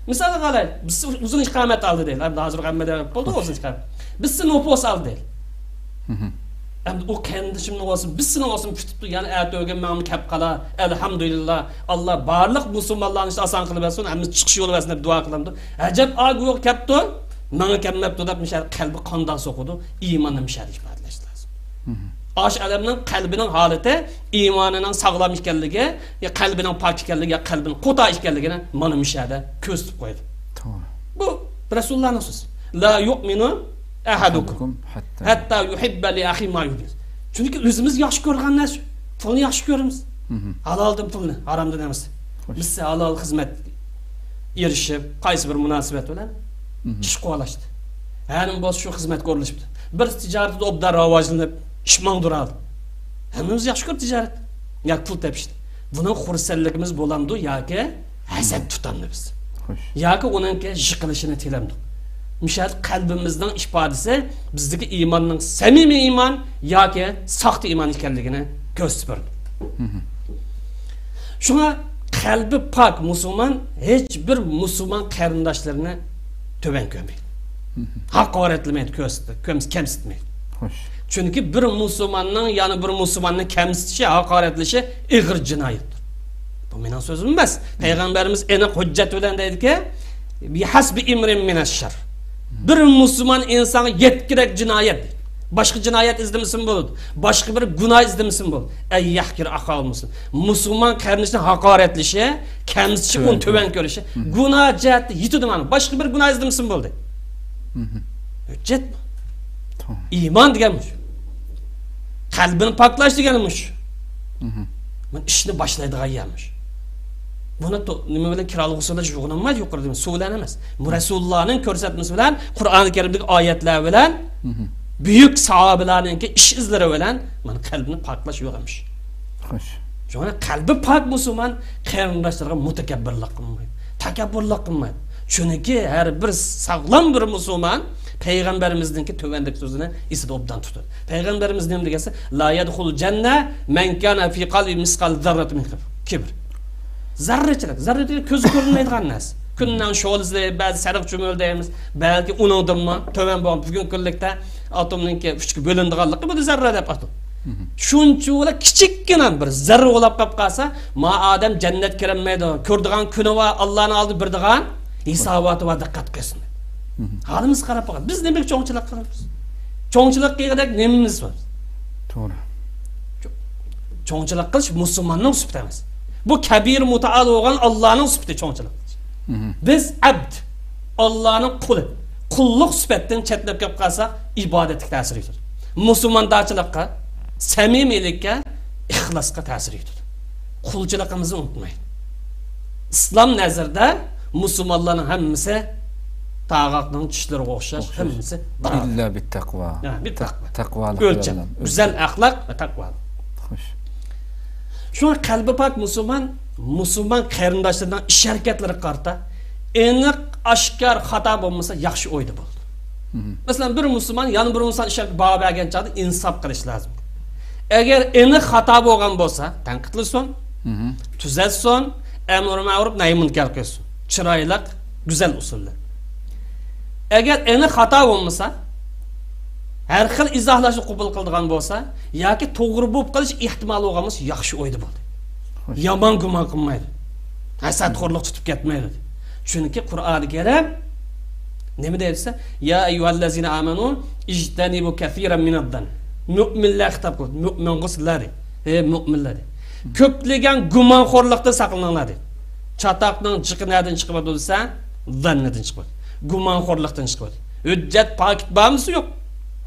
مىسالغا ئالايلى، بىز ئۇزۇن ئىقامەت ئالدى دەيلى. ھازىر ھەممە دەۋەت بولدى ئۇزۇن ئىقامەت. بىز نوپۇس ئالدى دەيلى. ئەمدى ئۇ قېرىندىشىمنىڭ بولسۇن، بىرسىنىڭ بولسۇن پۈتۈپتۇ، يەنە ئەتە ئۆگۈن ماڭىمۇ كەپ قالا، ئەلھەمدۇلىللا، ئاللا بارلىق مۇسۇلمانلارنى ئىشى ئاسان قىلىۋەرسۇن، ھەممىسى چىقىش يولى بەرسۇن دەپ دۇئا قىلامدۇ. ئەجەب، ئا گۇۋاھ كەپتۇ، ماڭا كەلمەپتۇ دەپ مىشەدە قەلبى قانداق سوقىدۇ، ئىماننى مىشەدە ئىپادىلەش لازىم. ئاشۇ ئادەمنىڭ قەلبىنىڭ ھالىتى، ئىمانىنىڭ ساغلام ئىكەنلىكى، يا قەلبىنىڭ پاك ئىكەنلىكى، يا قەلبىنىڭ قوتا ئىكەنلىكىنى مانا مۇشۇ يەردە كۆرسىتىپ قويدى. توغرا. بۇ رەسۇلۇللانىڭ سۆزى. لا يؤمن أحدكم حتى يحب لأخيه ما يحب. چۈنكى ئۆزىمىز ياخشى كۆرىدىغان نەرسە، پۇلنى ياخشى كۆرىمىز. ھالالدىن پۇلنى، ھارامدىن ئەمەس. بىز ھالال خىزمەت ئېرىشىپ، قايسى بىر مۇناسىۋەت بىلەن ئىش قوغلاشتى. ھەنىمۇ بولسا شۇ خىزمەتكە ئورۇنلىشىپتۇ. بىر تىجارىتىدە ئوبدان راۋاجلىنىپ، ئىش ماڭدۇرالدى. ھەممىمىز ياخشى كۆرىدۇ تىجارەت. ياكى پۇل تېپىشنى. بۇنىڭ خۇرسەنلىكىمىز بولامدۇ ياكى ھەسەت تۇتامدۇ بىز؟ ياكى ئۇنىڭكى يىقىلىشىنى تىلەمدۇق؟ مۇشۇ قەلبىمىزنىڭ ئىپادىسى بىزدىكى ئىماننىڭ سەمىمىي ئىمان ياكى ساختا ئىمان ئىكەنلىكىنى كۆرسىتىپ بېرىدۇ. شۇڭا قەلبى پاك مۇسۇلمان ھېچ بىر مۇسۇلمان قېرىنداشلىرىنى تۆۋەن كۆرمەيدۇ. ھاقارەتلىمەيدۇ، كۆرسىتىدۇ، كۆمس-، كەمسىتمەيدۇ. چۈنكى بىر مۇسۇلماننىڭ يەنە بىر مۇسۇلماننى كەمسىتىشى، ھاقارەتلىشى ئېغىر جىنايەتتۇر. بۇ مېنىڭ سۆزۈم ئەمەس. پەيغەمبىرىمىز ئېنىق ھۆججەت بىلەن دەيدىكى، بىھەسبى ئىمرىئىن مىنەششەر. بىر مۇسۇلمان ئىنسانغا يەتكۈدەك جىنايەت. باشقا جىنايەت ئىزدىمىسىمۇ بولىدۇ. باشقا بىر گۇناھ ئىزدىمىسىمۇ بولىدۇ. ئەن يەھقىرە ئاخاھۇل مۇسلىم. مۇسۇلمان قېرىندىشىنى ھاقارەتلىشى، كەمسىتىشى، ئۇنى تۆۋەن كۆرۈشى. گۇناھ جەھەتتە يېتىدۇ مانا. باشقا بىر گۇناھ ئىزدىمىسىمۇ بولدى. ھۆججەتمۇ؟ ئىمان دېگەن مۇشۇ. قەلبىنى پاكلاش دېگەن مۇشۇ. مانا ئىشنى باشلايدىغان يەر مۇشۇ. بۇنى تو-، نېمە بىلەن كىرئالغۇسىدا يۇغۇنالمايدۇ يۇقىرىدا سۇ بىلەن ئەمەس. بۇ رەسۇلۇللانىڭ كۆرسەتمىسى بىلەن، قۇرئانى كەرىمدىكى ئايەتلەر بىلەن، بۈيۈك ساھابىلەرنىڭكى ئىش ئىزلىرى بىلەن مانا قەلبىنى پاكلاش يوق ئەمىش. شۇڭا قەلبى پاك مۇسۇلمان قېرىنداشلىرىغا مۇتەكەببىرلىك قىلمايدۇ، تەكەببۇرلۇق قىلمايدۇ. چۈنكى ھەر بىر ساغلام بىر مۇسۇلمان پەيغەمبىرىمىزنىڭكى تۆۋەندىكى سۆزىنى ئېسىدە ئوبدان تۇتىدۇ. پەيغەمبىرىمىز نېمە دېگەن؟ لا يەدخۇلۇل جەننە مەن كانە فى قەلبى مىسقال زەررەتى مىن كىبر. زەررىچىلىك، زەررە دېگەن كۆزگە كۆرۈنمەيدىغان نەرسە. كۈننىڭ شولىسى، بەزى سېرىق چۈمۈلە دەيمىز، بەلكى ئۇنىڭدىنمۇ تۆۋەن بولغان بۈگۈنكى كۈنلۈكتە ئاتومنىڭكى ئۈچكە بۆلۈنىدىغانلىقى بۇنى زەررە دەپ ئاتىدۇ. شۇنچىۋالا كىچىككىنە بىر زەررە بولاپ قاپ قالسا، ما ئادەم جەننەتكە كىرەلمەيدۇ. كۆرىدىغان كۈنى بار، ئاللانىڭ ئالدىدا بېرىدىغان ھېساباتى بار، دىققەت قىلسۇن. ھالىمىزغا قاراپ باقىڭ. بىز نېمىگە چوڭچىلىق قىلىمىز؟ چوڭچىلىق قىلغۇدەك نېمىمىز بار؟ توغرا. چوڭچىلىق قىلىش مۇسۇلماننىڭ سۈپىتى ئەمەس. بۇ كەبىر مۇتەئال بولغان ئاللانىڭ سۈپىتى چوڭچىلىق قىلىش. بىز ئەبد، ئاللانىڭ قۇلى. قۇللۇق سۈپەتتىن چەتنەپ كەپ قالساق، ئىبادەتلىك تەسىر يېتىدۇ. مۇسۇلماندارچىلىققا، سەمىمىيلىككە، ئىخلاسقا تەسىر يېتىدۇ. قۇلچىلىقىمىزنى ئۇنتۇمايلى. ئىسلام نەزىرىدە مۇسۇلمانلارنىڭ ھەممىسى تاغاقنىڭ چىشلىرىغا ئوخشاش، ھەممىسى باراۋەر. ئىللا بىتتەقۋا. ھە، بىتتەقۋا. تەقۋالىق. ئۆلچەم. گۈزەل ئەخلاق ۋە تەقۋالىق. خوش. شۇڭا قەلبى پاك مۇسۇلمان، مۇسۇلمان قېرىنداشلىرىنىڭ ئىش ھەرىكەتلىرىگە قارىتا ئېنىق، ئاشكارا خاتا بولمىسا، ياخشى ئويدا بولىدۇ. مەسىلەن، بىر مۇسۇلمان يەنە بىر مۇسۇلمان ئىش ھەرىكىتىگە باھا بەرگەن چاغدا ئىنساپ قىلىش لازىم. ئەگەر ئېنىق خاتا بولغان بولسا، تەنقىدلىسۇن، تۈزەتسۇن، ئەمرۇ مەرۇپ، نەھيى مۇنكەر قىلسۇن. چىرايلىق، گۈزەل ئۇسۇل بىلەن. ئەگەر ئېنىق خاتا بولمىسا، ھەر خىل ئىزاھلاشنى قوبۇل قىلىدىغان بولسا ياكى توغرا بولۇپ قېلىش ئېھتىمالى بولغان بولسا، ياخشى ئويدا بولدى. خوش. يامان گۇمان قىلمايدۇ. ھەسەتخورلۇق تۇتۇپ كەتمەيدۇ. چۈنكى قۇرئانى كەرىم نېمە دەيدۇ دېسە، يا ئەييۇھەللەزىنە ئامەنۇ ئىجتەنىبۇ كەسىرەن مىنەززەن. مۆمىنلەرگە خىتاب قىلىدۇ. مۆمىن قىلسىلەر دەيدۇ. ئەي مۆمىنلەر دەيدۇ. كۆپلىگەن گۇمانخورلۇقتىن ساقلىنىڭلار دەيدۇ. چاتاقنىڭ جىقى نەدىن چىقىۋاتىدۇ دېسە، زەننىدىن چىقىۋاتىدۇ. گۇمانخورلۇقتىن چىقىۋاتىدۇ. ھۆججەت، پاكىت بارمىسى يوق.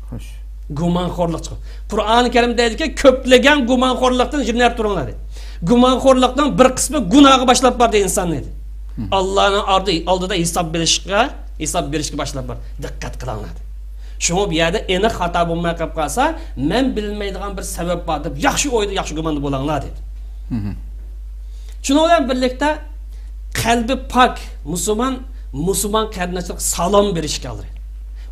خوش. گۇمانخورلۇق چىقىدۇ. قۇرئانى كەرىم دەيدىكى، كۆپلىگەن گۇمانخورلۇقتىن يېنىپ تۇرۇڭلار دەيدۇ. گۇمانخورلۇقنىڭ بىر قىسمى گۇناھقا باشلاپ باردى ئىنسان دەيدۇ. ئاللانىڭ ئاردا-، ئالدىدا ھېساب بېرىشكە، ھېساب بېرىشكە باشلاپ باردى. دىققەت قىلىڭلار دەيدۇ. شۇڭا بۇ يەردە ئېنىق خاتا بولماي قېلىپ قالسا، مەن بىلمەيدىغان بىر سەۋەب بار دەپ ياخشى ئويدا، ياخشى گۇماندا بولۇڭلار دەيدۇ. شۇنىڭ بىلەن بىرلىكتە، قەلبى پاك مۇسۇلمان، مۇسۇلمان قېرىنداشلىرىغا سالام بېرىشكە ئالدىرايدۇ.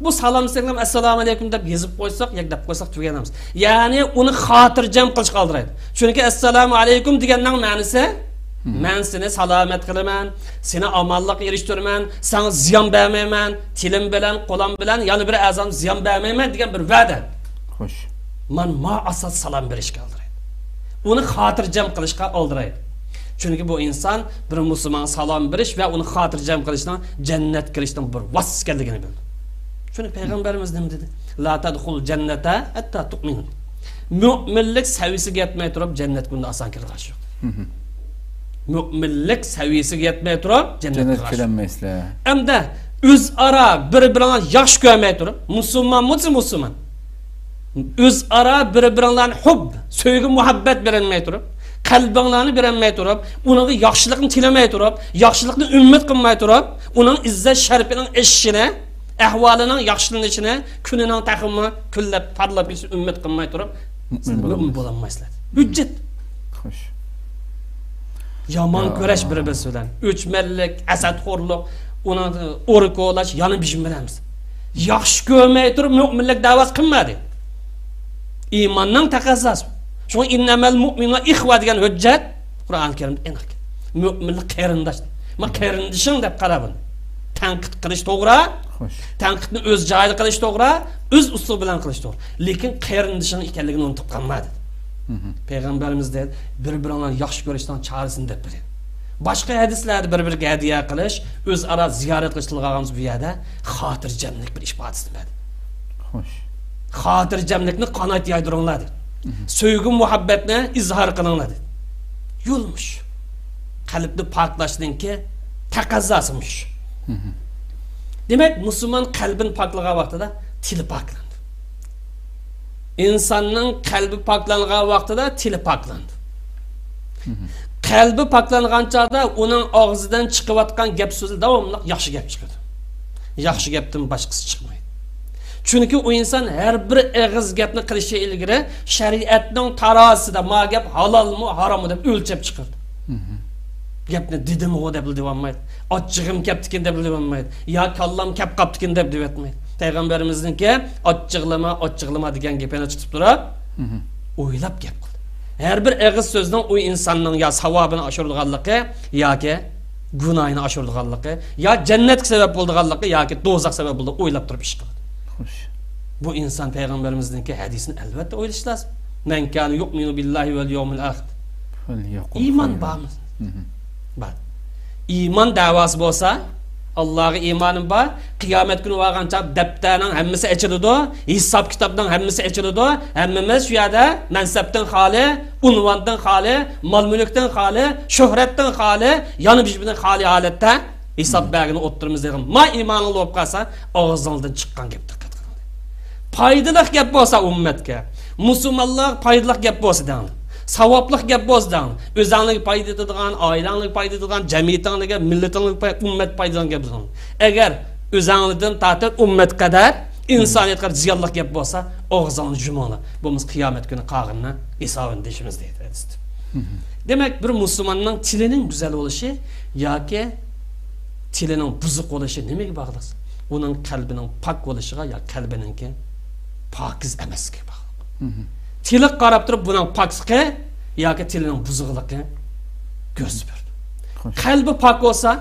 بۇ سالام دېسەكلەم، ئەسسالامۇ ئەلەيكۇم دەپ يېزىپ قويساق ياكى دەپ قويساق تۈگەيدۇ ئەمەس. يەنى ئۇنى خاتىرجەم قىلىشقا ئالدىرايدۇ. چۈنكى ئەسسالامۇ ئەلەيكۇم دېگەننىڭ مەنىسى، مەن سېنى سالامەت قىلىمەن، سېنى ئامانلىققا ئېرىشتۈرىمەن، ساڭا زىيان بەرمەيمەن، تىلىم بىلەن، قولۇم بىلەن يەنە بىر ئەزام زىيان بەرمەيمەن دېگەن بىر ۋەدە. خوش. مانا ماڭا ئاساس سالام بېرىشكە ئالدىرايدۇ. ئۇنى خاتىرجەم قىلىشقا ئالدىرايدۇ. چۈنكى بۇ ئىنسان بىر مۇسۇلمانغا سالام بېرىش ۋە ئۇنى خاتىرجەم قىلىشنىڭ جەننەتكە كىرىشنىڭ بىر ۋاسىتىسى ئىكەنلىكىنى بىلدى. چۈنكى پەيغەمبىرىمىز نېمە دېدى؟ لا تەدخۇل جەننەتە ھەتتا تۇئمىنۇ. مۆمىنلىك سەۋىيىسىگە يەتمەي تۇرۇپ جەننەتكە بۇنداق ئاسان كىرىدىغان ئىش يوق. مۆمىنلىك سەۋىيىسىگە يەتمەي تۇرۇپ جەننەتكە جەننەتكە كىرەلمەيسىلەر. ئەمدى ئۆزئارا بىر-بىرىڭلارنى ياخشى كۆرمەي تۇرۇپ، مۇسۇلمانمۇ دېسە مۇسۇلمان. ئۆزئارا بىر-بىرىڭلارنى ھۇب، سۆيگۈ، مۇھەببەت بېرەلمەي تۇرۇپ، قەلبىڭلارنى بېرەلمەي تۇرۇپ، ئۇنىڭغا ياخشىلىقنى تىلىمەي تۇرۇپ، ياخشىلىقنى ئۈمىد قىلماي تۇرۇپ، ئۇنىڭ ئىززەت شەرىپىنىڭ ئېشىشىنى، ئەھۋالىنىڭ ياخشىلىنىشىنى، كۈنىنىڭ تېخىمۇ كۈنلەپ پارلاپ كېتىشىنى ئۈمىد قىلماي تۇرۇپ، مۆمىن سىلەر مۆمىن بولالمايسىلەر. بولالمايسىلەر. ھۆججەت. خوش. يامان يا كۆرۈش بىر-بىرسى بىلەن. ئۆچمەنلىك، ھەسەتخورلۇق، ئۇنىڭ ئورا كولاش، يانا بىر بىلەنمىز. ياخشى كۆرمەي تۇرۇپ مۆمىنلىك دەۋاسى قىلمىدى. ئىماننىڭ تەقەززاسى. شۇڭا ئىننەمەل مۇئمىنۇنە ئىخۋە دېگەن ھۆججەت قۇرئان كەرىمدە ئېنىق. مۆمىنلىك قېرىنداش. ما قېرىندىشىڭ دەپ قارا بۇنى. تەنقىد قىلىش توغرا. خوش. تەنقىدنى ئۆز جايىدا قىلىش توغرا، ئۆز ئۇسلۇبى بىلەن قىلىش توغرا. لېكىن قېرىندىشىڭ ئىكەنلىكىنى ئۇنتۇپ قالما دېدى. مم. پەيغەمبىرىمىز دەيدۇ، بىر-بىرىڭلارنى ياخشى كۆرۈشنىڭ چارىسىنى دەپ بېرىڭ. باشقا ھەدىسلەردە بىر-بىرىگە ھەدىيە قىلىش، ئۆزئارا زىيارەت قىلىش تىلغا ئالغانمىز، بۇ يەردە خاتىرجەملىك بىر ئىپادىسىنى بەردى. خوش. خاتىرجەملىكنى قانات يايدۇرۇڭلار دېدى. مم. سۆيگۈ مۇھەببەتنى ئىزھار قىلىڭلار دېدى. يول مۇشۇ. قەلبنى پاكلاشنىڭكى تەقەززاسى مۇشۇ. مم. دېمەك، مۇسۇلمان قەلبىنى پاكلىغان ۋاقتىدا تىلى پاكلىنىدۇ. ئىنساننىڭ قەلبى پاكلانغان ۋاقتىدا تىلى پاكلىنىدۇ. مم. قەلبى پاكلانغان چاغدا ئۇنىڭ ئاغزىدىن چىقىۋاتقان گەپ سۆزى داۋاملىق ياخشى گەپ چىقىدۇ. ياخشى گەپتىن باشقىسى چىقمايدۇ. چۈنكى ئۇ ئىنسان ھەر بىر ئېغىز گەپنى قىلىشى ئىلگىرى شەرىئەتنىڭ تارازىسىدا ما گەپ ھالالمۇ، ھاراممۇ دەپ ئۆلچەپ چىقىرىدۇ. مم. گەپنى دېدىمغۇ دەپلا دېۋالمايدۇ. ئاچچىقىم كەپتىكەن دەپلا دېۋالمايدۇ. يا كاللام كەپ قاپتىكەن دەپ دېۋەتمەيدۇ. پەيغەمبىرىمىزنىڭكى ئاچچىقلىما، ئاچچىقلىما دېگەن گېپىنى تۇتۇپ تۇرۇپ، مم. ئويلاپ گەپ قىلدى. ھەر بىر ئېغىز سۆزنىڭ ئۇ ئىنساننىڭ يا ساۋابىنى ئاشۇرىدىغانلىقى ياكى گۇناھىنى ئاشۇرىدىغانلىقى، يا جەننەتكە سەۋەب بولىدىغانلىقى ياكى دوزاخ سەۋەب بولىدۇ، ئويلاپ تۇرۇپ ئىش قىلىدۇ. خوش. بۇ ئىنسان پەيغەمبىرىمىزنىڭكى ھەدىسىنى ئەلۋەتتە ئويلىشى لازىم. مەن كانە يۇئمىنۇ بىللاھى ۋەل يەۋمىل ئاخىر. فەليەقۇل ئىمان خەيرەن. بارمۇ؟ مم. بار. ئىمان دەۋاسى بولسا، ئاللاغا ئىمانىم بار، قىيامەت كۈنى بارغان چاغ دەپتەرنىڭ ھەممىسى ئېچىلىدۇ، ھېساب كىتابنىڭ ھەممىسى ئېچىلىدۇ، ھەممىمىز شۇ يەردە مەنسەپتىن خالىي، ئۇنۋاندىن خالىي، مال مۈلۈكتىن خالىي، شۆھرەتتىن خالىي، يەنە بىر-بىرىدىن خالىي ھالەتتە ھېساب بەرگىلى ئولتۇرىمىز دېگەن. ما ئىمانىڭ بولۇپ قالسا، ئاغزىڭدىن چىققان گەپ دىققەت قىلىڭ. پايدىلىق گەپ بولسا ئۈممەتكە، مۇسۇلمانلارغا پايدىلىق گەپ بولسا دەڭلار. ساۋابلىق گەپ بولسا دەڭلار. ئۆزەڭلارگە پايدا يېتىدىغان، ئائىلەڭلارگە پايدا يېتىدىغان، جەمئىيىتىڭلارغا، مىللىتىڭلارغا پاي-، ئۈممەتكە پايدا يېتىدىغان گەپ دەڭلار. ئەگەر ئۆزەڭلاردىن تارتىپ ئۈممەتكە قەدەر، ئىنسانىيەتكە قەدەر زىيانلىق گەپ بولسا، ئاغزىڭلارنى يۇمۇڭلار. بولمىسا قىيامەت كۈنى قالغىنىنى ھېسابىنى دېيىشىمىز دەيدۇ ھەدىستە. دېمەك، بىر مۇسۇلماننىڭ تىلىنىڭ گۈزەل بولۇشى ياكى تىلىنىڭ بۇزۇق بولۇشى نېمىگە باغلىق؟ ئۇنىڭ قەلبىنىڭ پاك بولۇشىغا يا قەلبىنىڭكى پاكىز ئەمەسلىكىگە باغلىق. مم. تىلىغا قاراپ تۇرۇپ بۇنىڭ پاكلىقى ياكى تىلىنىڭ بۇزۇقلۇقى كۆرسىتىپ بېرىدۇ. خوش. قەلبى پاك بولسا،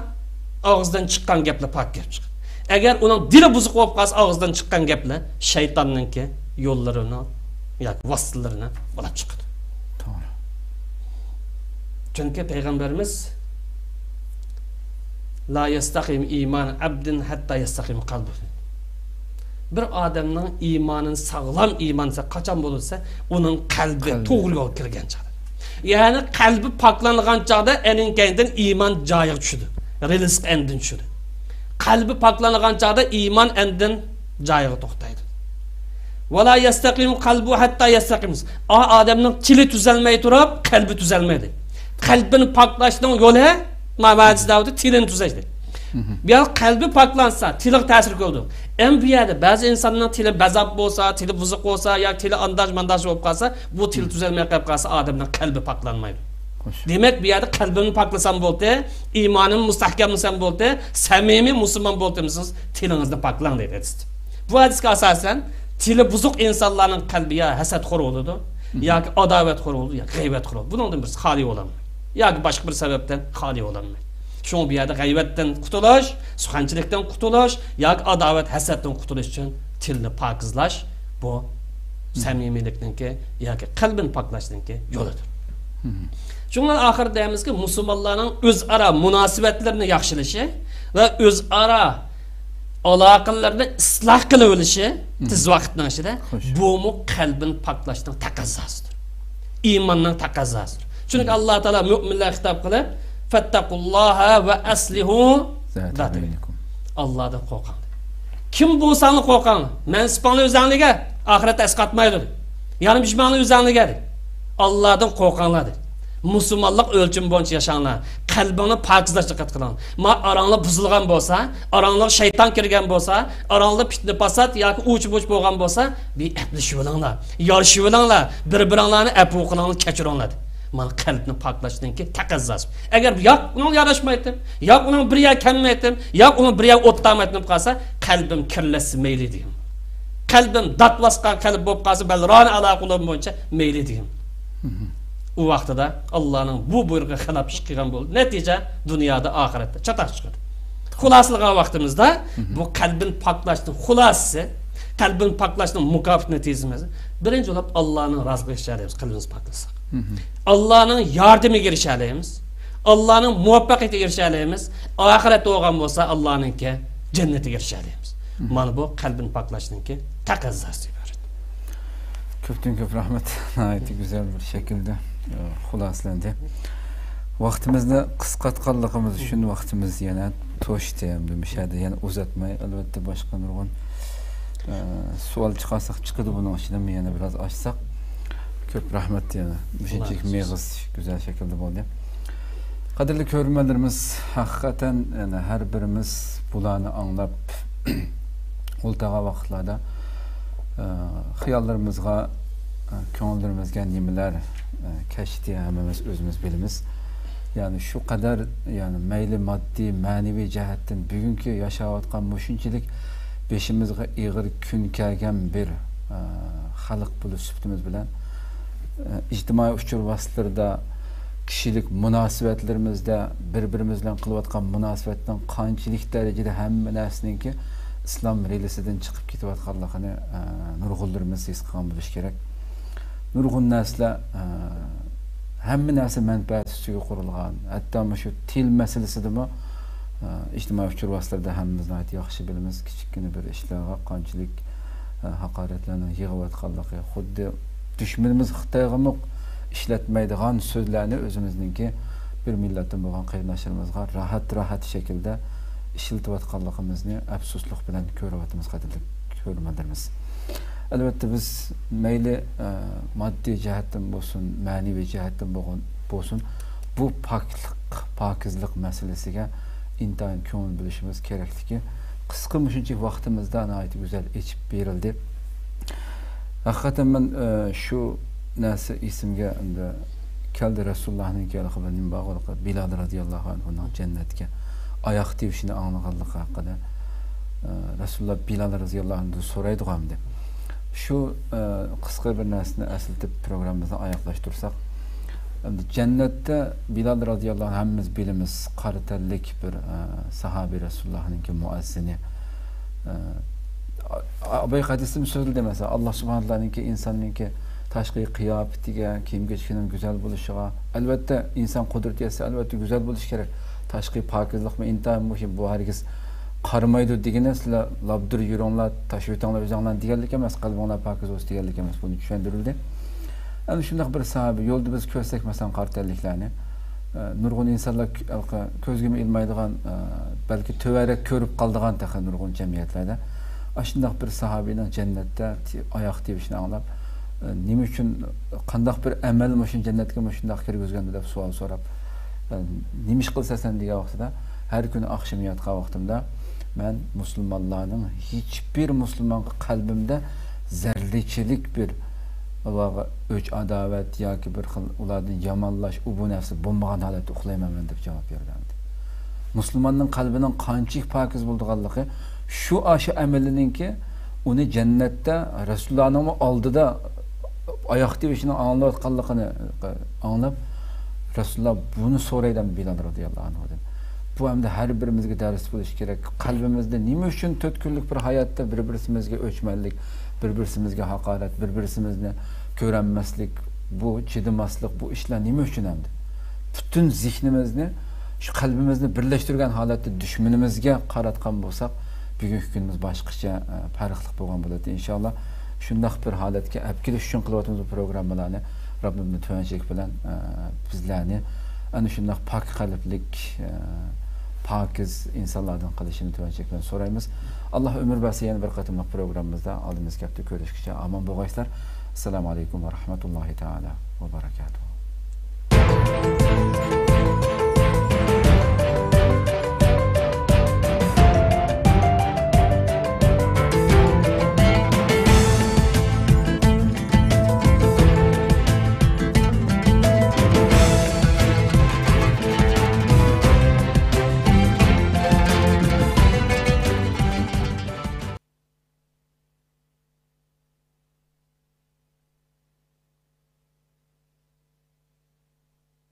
ئاغزىدىن چىققان گەپلەر پاك گەپ چىقىدۇ. ئەگەر ئۇنىڭ دىلى بۇزۇق بولۇپ قالسا، ئاغزىدىن چىققان گەپلەر شەيتاننىڭكى يوللىرىنى ياكى ۋاسىتىلىرىنى بولاپ چىقىدۇ. توغرا. چۈنكى پەيغەمبىرىمىز، لا يەستەقىم ئىمان ئەبدىن ھەتتا يەستەقىم قەلبۇ. بىر ئادەمنىڭ ئىمانى ساغلام ئىمان دېسە قاچان بولىدۇ دېسە، ئۇنىڭ قەلبى قەلبى. توغرا يولغا كىرگەن چاغدا. يەنى قەلبى پاكلانغان چاغدا ئەنىڭ كەينىدىن ئىمان جايىغا چۈشىدۇ. رىزىق ئەندىن چۈشىدۇ. قەلبى پاكلانغان چاغدا ئىمان ئەندىن جايىغا توختايدۇ. ۋەلا يەستەقىم قەلبۇ ھەتتا يەستەقىم. ئا ئادەمنىڭ تىلى تۈزەلمەي تۇرۇپ، قەلبى تۈزەلمەيدۇ. قەلبىنى پاكلاشنىڭ يولى، ما-، مەنىسى دەۋاتىدۇ، تىلىنى تۈزەش دەيدۇ. مم. بۇ يەردە قەلبى پاكلانسا، تىلىغا تەسىر كۆرىدۇ. ئەمما بۇ يەردە بەزى ئىنساننىڭ تىلى بەزاپ بولسا، تىلى بۇزۇق بولسا، ياكى تىلى ئانداش مانداش بولۇپ قالسا، بۇ تىل مم. تۈزەلمەي قېلىپ قالسا، ئادەمنىڭ قەلبى پاكلانمايدۇ. خوش. دېمەك، بۇ يەردە قەلبىمنى پاكلىسام بولدى، ئىمانىمنى مۇستەھكەملىسەم بولدى، سەمىمىي مۇسۇلمان بولدۇم دېسىڭىز، تىلىڭىزنى پاكلاڭ دەيدۇ ھەدىستە. بۇ ھەدىسكە ئاساسەن، تىلى بۇزۇق ئىنسانلارنىڭ قەلبى يا ھەسەتخور بولىدۇ، مم. ياكى ئاداۋەتخور بولىدۇ، يا غەيۋەتخور بولىدۇ. بۇنىڭدىن بىرسى خالىي بولالمايدۇ. ياكى باشقا بىر سەۋەبتىن خالىي بولالمايدۇ. شۇڭا بۇ يەردە غەيۋەتتىن قۇتۇلۇش، سۇخەنچىلىكتىن قۇتۇلۇش ياكى ئاداۋەت، ھەسەتتىن قۇتۇلۇش ئۈچۈن تىلنى پاكىزلاش، بۇ سەمىمىيلىكنىڭكى ياكى قەلبىنى پاكلاشنىڭكى يولىدۇر. شۇڭا ئاخىرىدا دەيمىزكى، مۇسۇلمانلارنىڭ ئۆزئارا مۇناسىۋەتلىرىنى ياخشىلىشى ۋە ئۆزئارا ئالاقىلىرىنى ئىسلاھ قىلىۋېلىشى تېز ۋاقىتنىڭ ئىچىدە، بۇمۇ قەلبىنى پاكلاشنىڭ تەقەززاسىدۇر. ئىماننىڭ تەقەززاسىدۇر. چۈنكى ئاللا تائالا مۆمىنلەرگە خىتاب قىلىپ، فەتتەقۇللاھە ۋە ئەسلىھۇ زاتە بەينىكۇم. ئاللادىن قورقۇڭ. كىم بولساڭلار قورقۇڭ. مەنسىپىڭلار ئۆزەڭلىگە، ئاخىرەتتە ئەسقاتمايدۇ. يەنە پىشمانلار ئۆزەڭلىگە دېدى. ئاللادىن قورقۇڭلار دېدى. مۇسۇلمانلىق ئۆلچىمى بويىچە ياشاڭلار. قەلبىڭنى پاكىزلاشقا دىققەت قىلىڭ. ما ئاراڭلار بۇزۇلغان بولسا، ئاراڭلارغا شەيتان كىرگەن بولسا، ئاراڭلاردا پىتنە پاسات ياكى ئۇچ بۇچ بولغان بولسا، بىر ئەپلىشىۋېلىڭلار، يارىشىۋېلىڭلار، بىر بىرىڭلارنى ئەپۇ قىلىڭلار، كەچۈرۈڭلار دېدى. مانا قەلبنى پاكلاشنىڭكى تەقەززاسى. ئەگەر ياق ئۇنىڭغا ياراشمايتتىم، ياق ئۇنىڭ بىر يەر كەلمەيتتىم، ياق ئۇنىڭ بىر يەر ئوتتامايتتىم دەپ قالسا، قەلبىم كىرلەشسە مەيلى دېگەن. قەلبىم دات باسقان قەلب بولۇپ قالسا، بەل ران ئالا قۇلۇبىم بويىچە مەيلى دېگەن. ئۇ ۋاقتىدا ئاللانىڭ بۇ بۇيرۇقىغا خىلاپ ئىش قىلغان بولدى. نەتىجە دۇنيادا، ئاخىرەتتە چاتاق چىقىدۇ. خۇلاسىلىغان ۋاقتىمىزدا بۇ قەلبىنى پاكلاشنىڭ خۇلاسىسى، قەلبىنى پاكلاشنىڭ مۇكاپات نەتىجىسى، بىرىنچى بولۇپ ئاللانىڭ رازىلىقىغا ئېرىشەلەيمىز، قەلبىمىزنى پاكلىساق. ئاللانىڭ ياردىمىگە ئېرىشەلەيمىز. ئاللانىڭ مۇۋەپپەقىيىتىگە ئېرىشەلەيمىز. ئاخىرەت بولغان بولسا ئاللانىڭكى جەننىتىگە ئېرىشەلەيمىز. مانا بۇ قەلبىنى پاكلاشنىڭكى تەقەززاسى ئىبارەت. كۆپتىن كۆپ رەھمەت. ناھايىتى گۈزەل بىر شەكىلدە، ئە، خۇلاسىلەندى. ۋاقتىمىزنى قىسقارتقانلىقىمىز ئۈچۈن ۋاقتىمىز يەنە توشتى ھەمدە مۇشەدە يەنە ئۇزاتماي، ئەلۋەتتە باشقا نۇرغۇن، ئە، سوئال چىقارساق چىقىدۇ بۇنىڭ ئىچىدىن، يەنە بىراز ئاچساق. كۆپ رەھمەت يەنە. مۇشۇنچىلىك مېغىز گۈزەل شەكىلدە بولدى. قەدىرلىك كۆرۈرمەنلىرىمىز، ھەقىقەتەن يەنە ھەر بىرىمىز بۇلارنى ئاڭلاپ ئولتۇرغان ۋاقىتلاردا، ئە، خىياللىرىمىزغا، ئە، كۆڭۈللىرىمىزگە نېمىلەر، ئە، كەچتى ھەممىمىز ئۆزىمىز بىلىمىز. يەنى شۇ قەدەر، يەنى مەيلى ماددىي، مەنىۋى جەھەتتىن بۈگۈنكى ياشاۋاتقان مۇشۇنچىلىك بېشىمىزغا ئېغىر كۈن كەلگەن بىر، ئە، خەلق بولۇش سۈپىتىمىز بىلەن، ئە، ئىجتىمائىي ئۇچۇر ۋاسىتىلىرىدا كىشىلىك مۇناسىۋەتلىرىمىزدە بىر-بىرىمىز بىلەن قىلىۋاتقان مۇناسىۋەتنىڭ قانچىلىك دەرىجىدە ھەممە نەرسىنىڭكى ئىسلام رېلىسىدىن چىقىپ كېتىۋاتقانلىقىنى، ئە، نۇرغۇنلىرىمىز ھېس قىلغان بولۇشى كېرەك. نۇرغۇن نەرسىلەر، ئە، ھەممە نەرسە مەنپەئەت ئۈستىگە قۇرۇلغان. ھەتتا مۇشۇ تىل مەسىلىسىدىمۇ، ئە، ئىجتىمائىي ئۇچۇر ۋاسىتىلىرىدا ھەممىمىز ناھايىتى ياخشى بىلىمىز، كىچىككىنە بىر ئىشلارغا قانچىلىك، ئە، ھاقارەتلەرنىڭ يېغىۋاتقانلىقى. خۇددى دۈشمىنىمىز خىتايغىمۇ ئىشلەتمەيدىغان سۆزلەرنى ئۆزىمىزنىڭكى بىر مىللەتتىن بولغان قېرىنداشلىرىمىزغا راھەت-راھەت شەكىلدە ئىشلىتىۋاتقانلىقىمىزنى ئەپسۇسلۇق بىلەن كۆرۈۋاتىمىز، قەدىرلىك كۆرۈرمەنلىرىمىز. ئەلۋەتتە، بىز مەيلى، ئە، ماددىي جەھەتتىن بولسۇن، مەنىۋى جەھەتتىن بولغان، بولسۇن، بۇ پاكلىق، پاكىزلىق مەسىلىسىگە ئىنتايىن كۆڭۈل بۆلۈشىمىز كېرەكلىكى قىسقا مۇشۇنچىلىك ۋاقتىمىزدا ناھايىتى گۈزەل ئېچىپ بېرىلدى. ھەقىقەتەن مەن، ئە، شۇ نەرسە ئېسىمگە ئەمدى كەلدى، رەسۇلۇللاھنىڭكى ھېلىقى بىر نېمە بارغۇ، بىلال رازىياللاھۇ ئەنھۇنىڭ جەننەتكە ئاياق تىۋىشىنى ئاڭلىغانلىقى ھەققىدە، ئە، رەسۇلۇللا بىلال رازىياللاھۇ ئەنھۇدىن سورايدىغۇ ئەمدى. شۇ، ئە، قىسقا بىر نەرسىنى ئەسلىتىپ پروگراممىمىزنى ئاياغلاشتۇرساق، ئەمدى جەننەتتە بىلال رازىياللاھۇ ئەنھۇ ھەممىمىز بىلىمىز، قارا تەنلىك بىر، ئە، ساھابىي رەسۇلۇللاھنىڭكى مۇئەززىنى. ئە، ئاباي ھەدىستىمۇ سۆزلىدى، مەسىلەن، ئاللا سۇبھانەھۇ ۋە تائالانىڭكى ئىنساننىڭكى تاشقى قىياپىتىگە، كىيىم-كېچىكىنىڭ گۈزەل بولۇشىغا. ئەلۋەتتە، ئىنسان قۇدرىتى يەتسە، ئەلۋەتتە، گۈزەل بولۇشى كېرەك. تاشقى پاكىزلىقمۇ ئىنتايىن مۇھىم. بۇ ھەرگىز قارىمايدۇ دېگىنى، سىلەر لاپدۇر يۈرۈڭلار، تاشلىۋېتىڭلار ئۆزۈڭلارنى دېگەنلىك ئەمەس، قەلبىڭلار پاكىز بولسۇن دېگەنلىك ئەمەس. بۇنى چۈشەندۈرۈلدى. ئەنە شۇنداق بىر ساھابە، يولدا بىز كۆرسەك، مەسىلەن، قارا تەنلىكلەرنى، ئە، نۇرغۇن ئىنسانلار كۆ-، ھېلىقى كۆزگىمۇ ئىلمايدىغان، ئە، بەلكى تۆۋەنرەك كۆرۈپ قالىدىغان تېخى نۇرغۇن جەمئىيەتلەردە. ئاشۇنداق بىر ساھابىنىڭ جەننەتتە تى-، ئاياق تىۋىشىنى ئاڭلاپ، ئە، نېمە ئۈچۈن، قانداق بىر ئەمەل مۇشۇ جەننەتكە مۇشۇنداق كىرگۈزگەندۇ دەپ سوئال سوراپ، ئە، نېمە ئىش قىلىسەن سەن دېگەن ۋاقتىدا، ھەر كۈنى ئاخشىمى ياتقان ۋاقتىمدا مەن مۇسۇلمانلارنىڭ ھېچبىر مۇسۇلمانغا قەلبىمدە زەرلىچىلىك بىر ئۇلارغا ئۆچ-ئاداۋەت ياكى بىر خىل ئۇلاردىن يامانلاش، ئۇ بۇ نەرسە بولمىغان ھالەتتە ئۇخلايمەن مەن دەپ جاۋاب بېرىدۇ ئەمدى. مۇسۇلماننىڭ قەلبىنىڭ قانچىلىك پاكىز بولىدىغانلىقى، شۇ ئاشۇ ئەمىلىنىڭكى ئۇنى جەننەتتە رەسۇلۇللانىڭمۇ ئالدىدا ئاياق تىۋىشىنىڭ ئاڭلىنىۋاتقانلىقىنى ئاڭلاپ، رەسۇلۇللا بۇنى سورايدۇ ئەمدى بىلال رازىياللاھۇ ئەنھۇدىن. بۇ ئەمدى ھەر بىرىمىزگە دەرس بولۇشى كېرەك. قەلبىمىزدە نېمە ئۈچۈن تۆت كۈنلۈك بىر ھاياتتا بىر-بىرىمىزگە ئۆچمەنلىك، بىر-بىرسىمىزگە ھاقارەت، بىر-بىرسىمىزنى كۆرەلمەسلىك، بۇ چىدىماسلىق، بۇ ئىشلار نېمە ئۈچۈن ئەمدى؟ پۈتۈن زېھنىمىزنى، شۇ قەلبىمىزنى بىرلەشتۈرگەن ھالەتتە دۈشمىنىمىزگە قاراتقان بولساق، بۈگۈنكى كۈنىمىز باشقىچە، ئە، پەرقلىق بولغان بولاتتى، ئىنشاللا. شۇنداق بىر ھالەتكە ئەپ كېلىش ئۈچۈن قىلىۋاتىمىز بۇ پروگراممىلارنى. رەببىمدىن تۆۋەن چەك بىلەن، ئە، بىزلەرنى ئەنە شۇنداق پاك قەلبلىك، ئە، پاكىز ئىنسانلاردىن قىلىشىنى تۆۋەن چەك بىلەن سورايمىز. ئاللا ئۆمۈر بەرسە، يەنە بىر قېتىملىق پروگراممىمىزدا ئالدىمىزدىكى ھەپتە كۆرۈشكىچە ئامان بولغايسىلەر. ئەسسالامۇ ئەلەيكۇم ۋە رەھمەتۇللاھى تائالا ۋە بەرەكاتۇھۇ.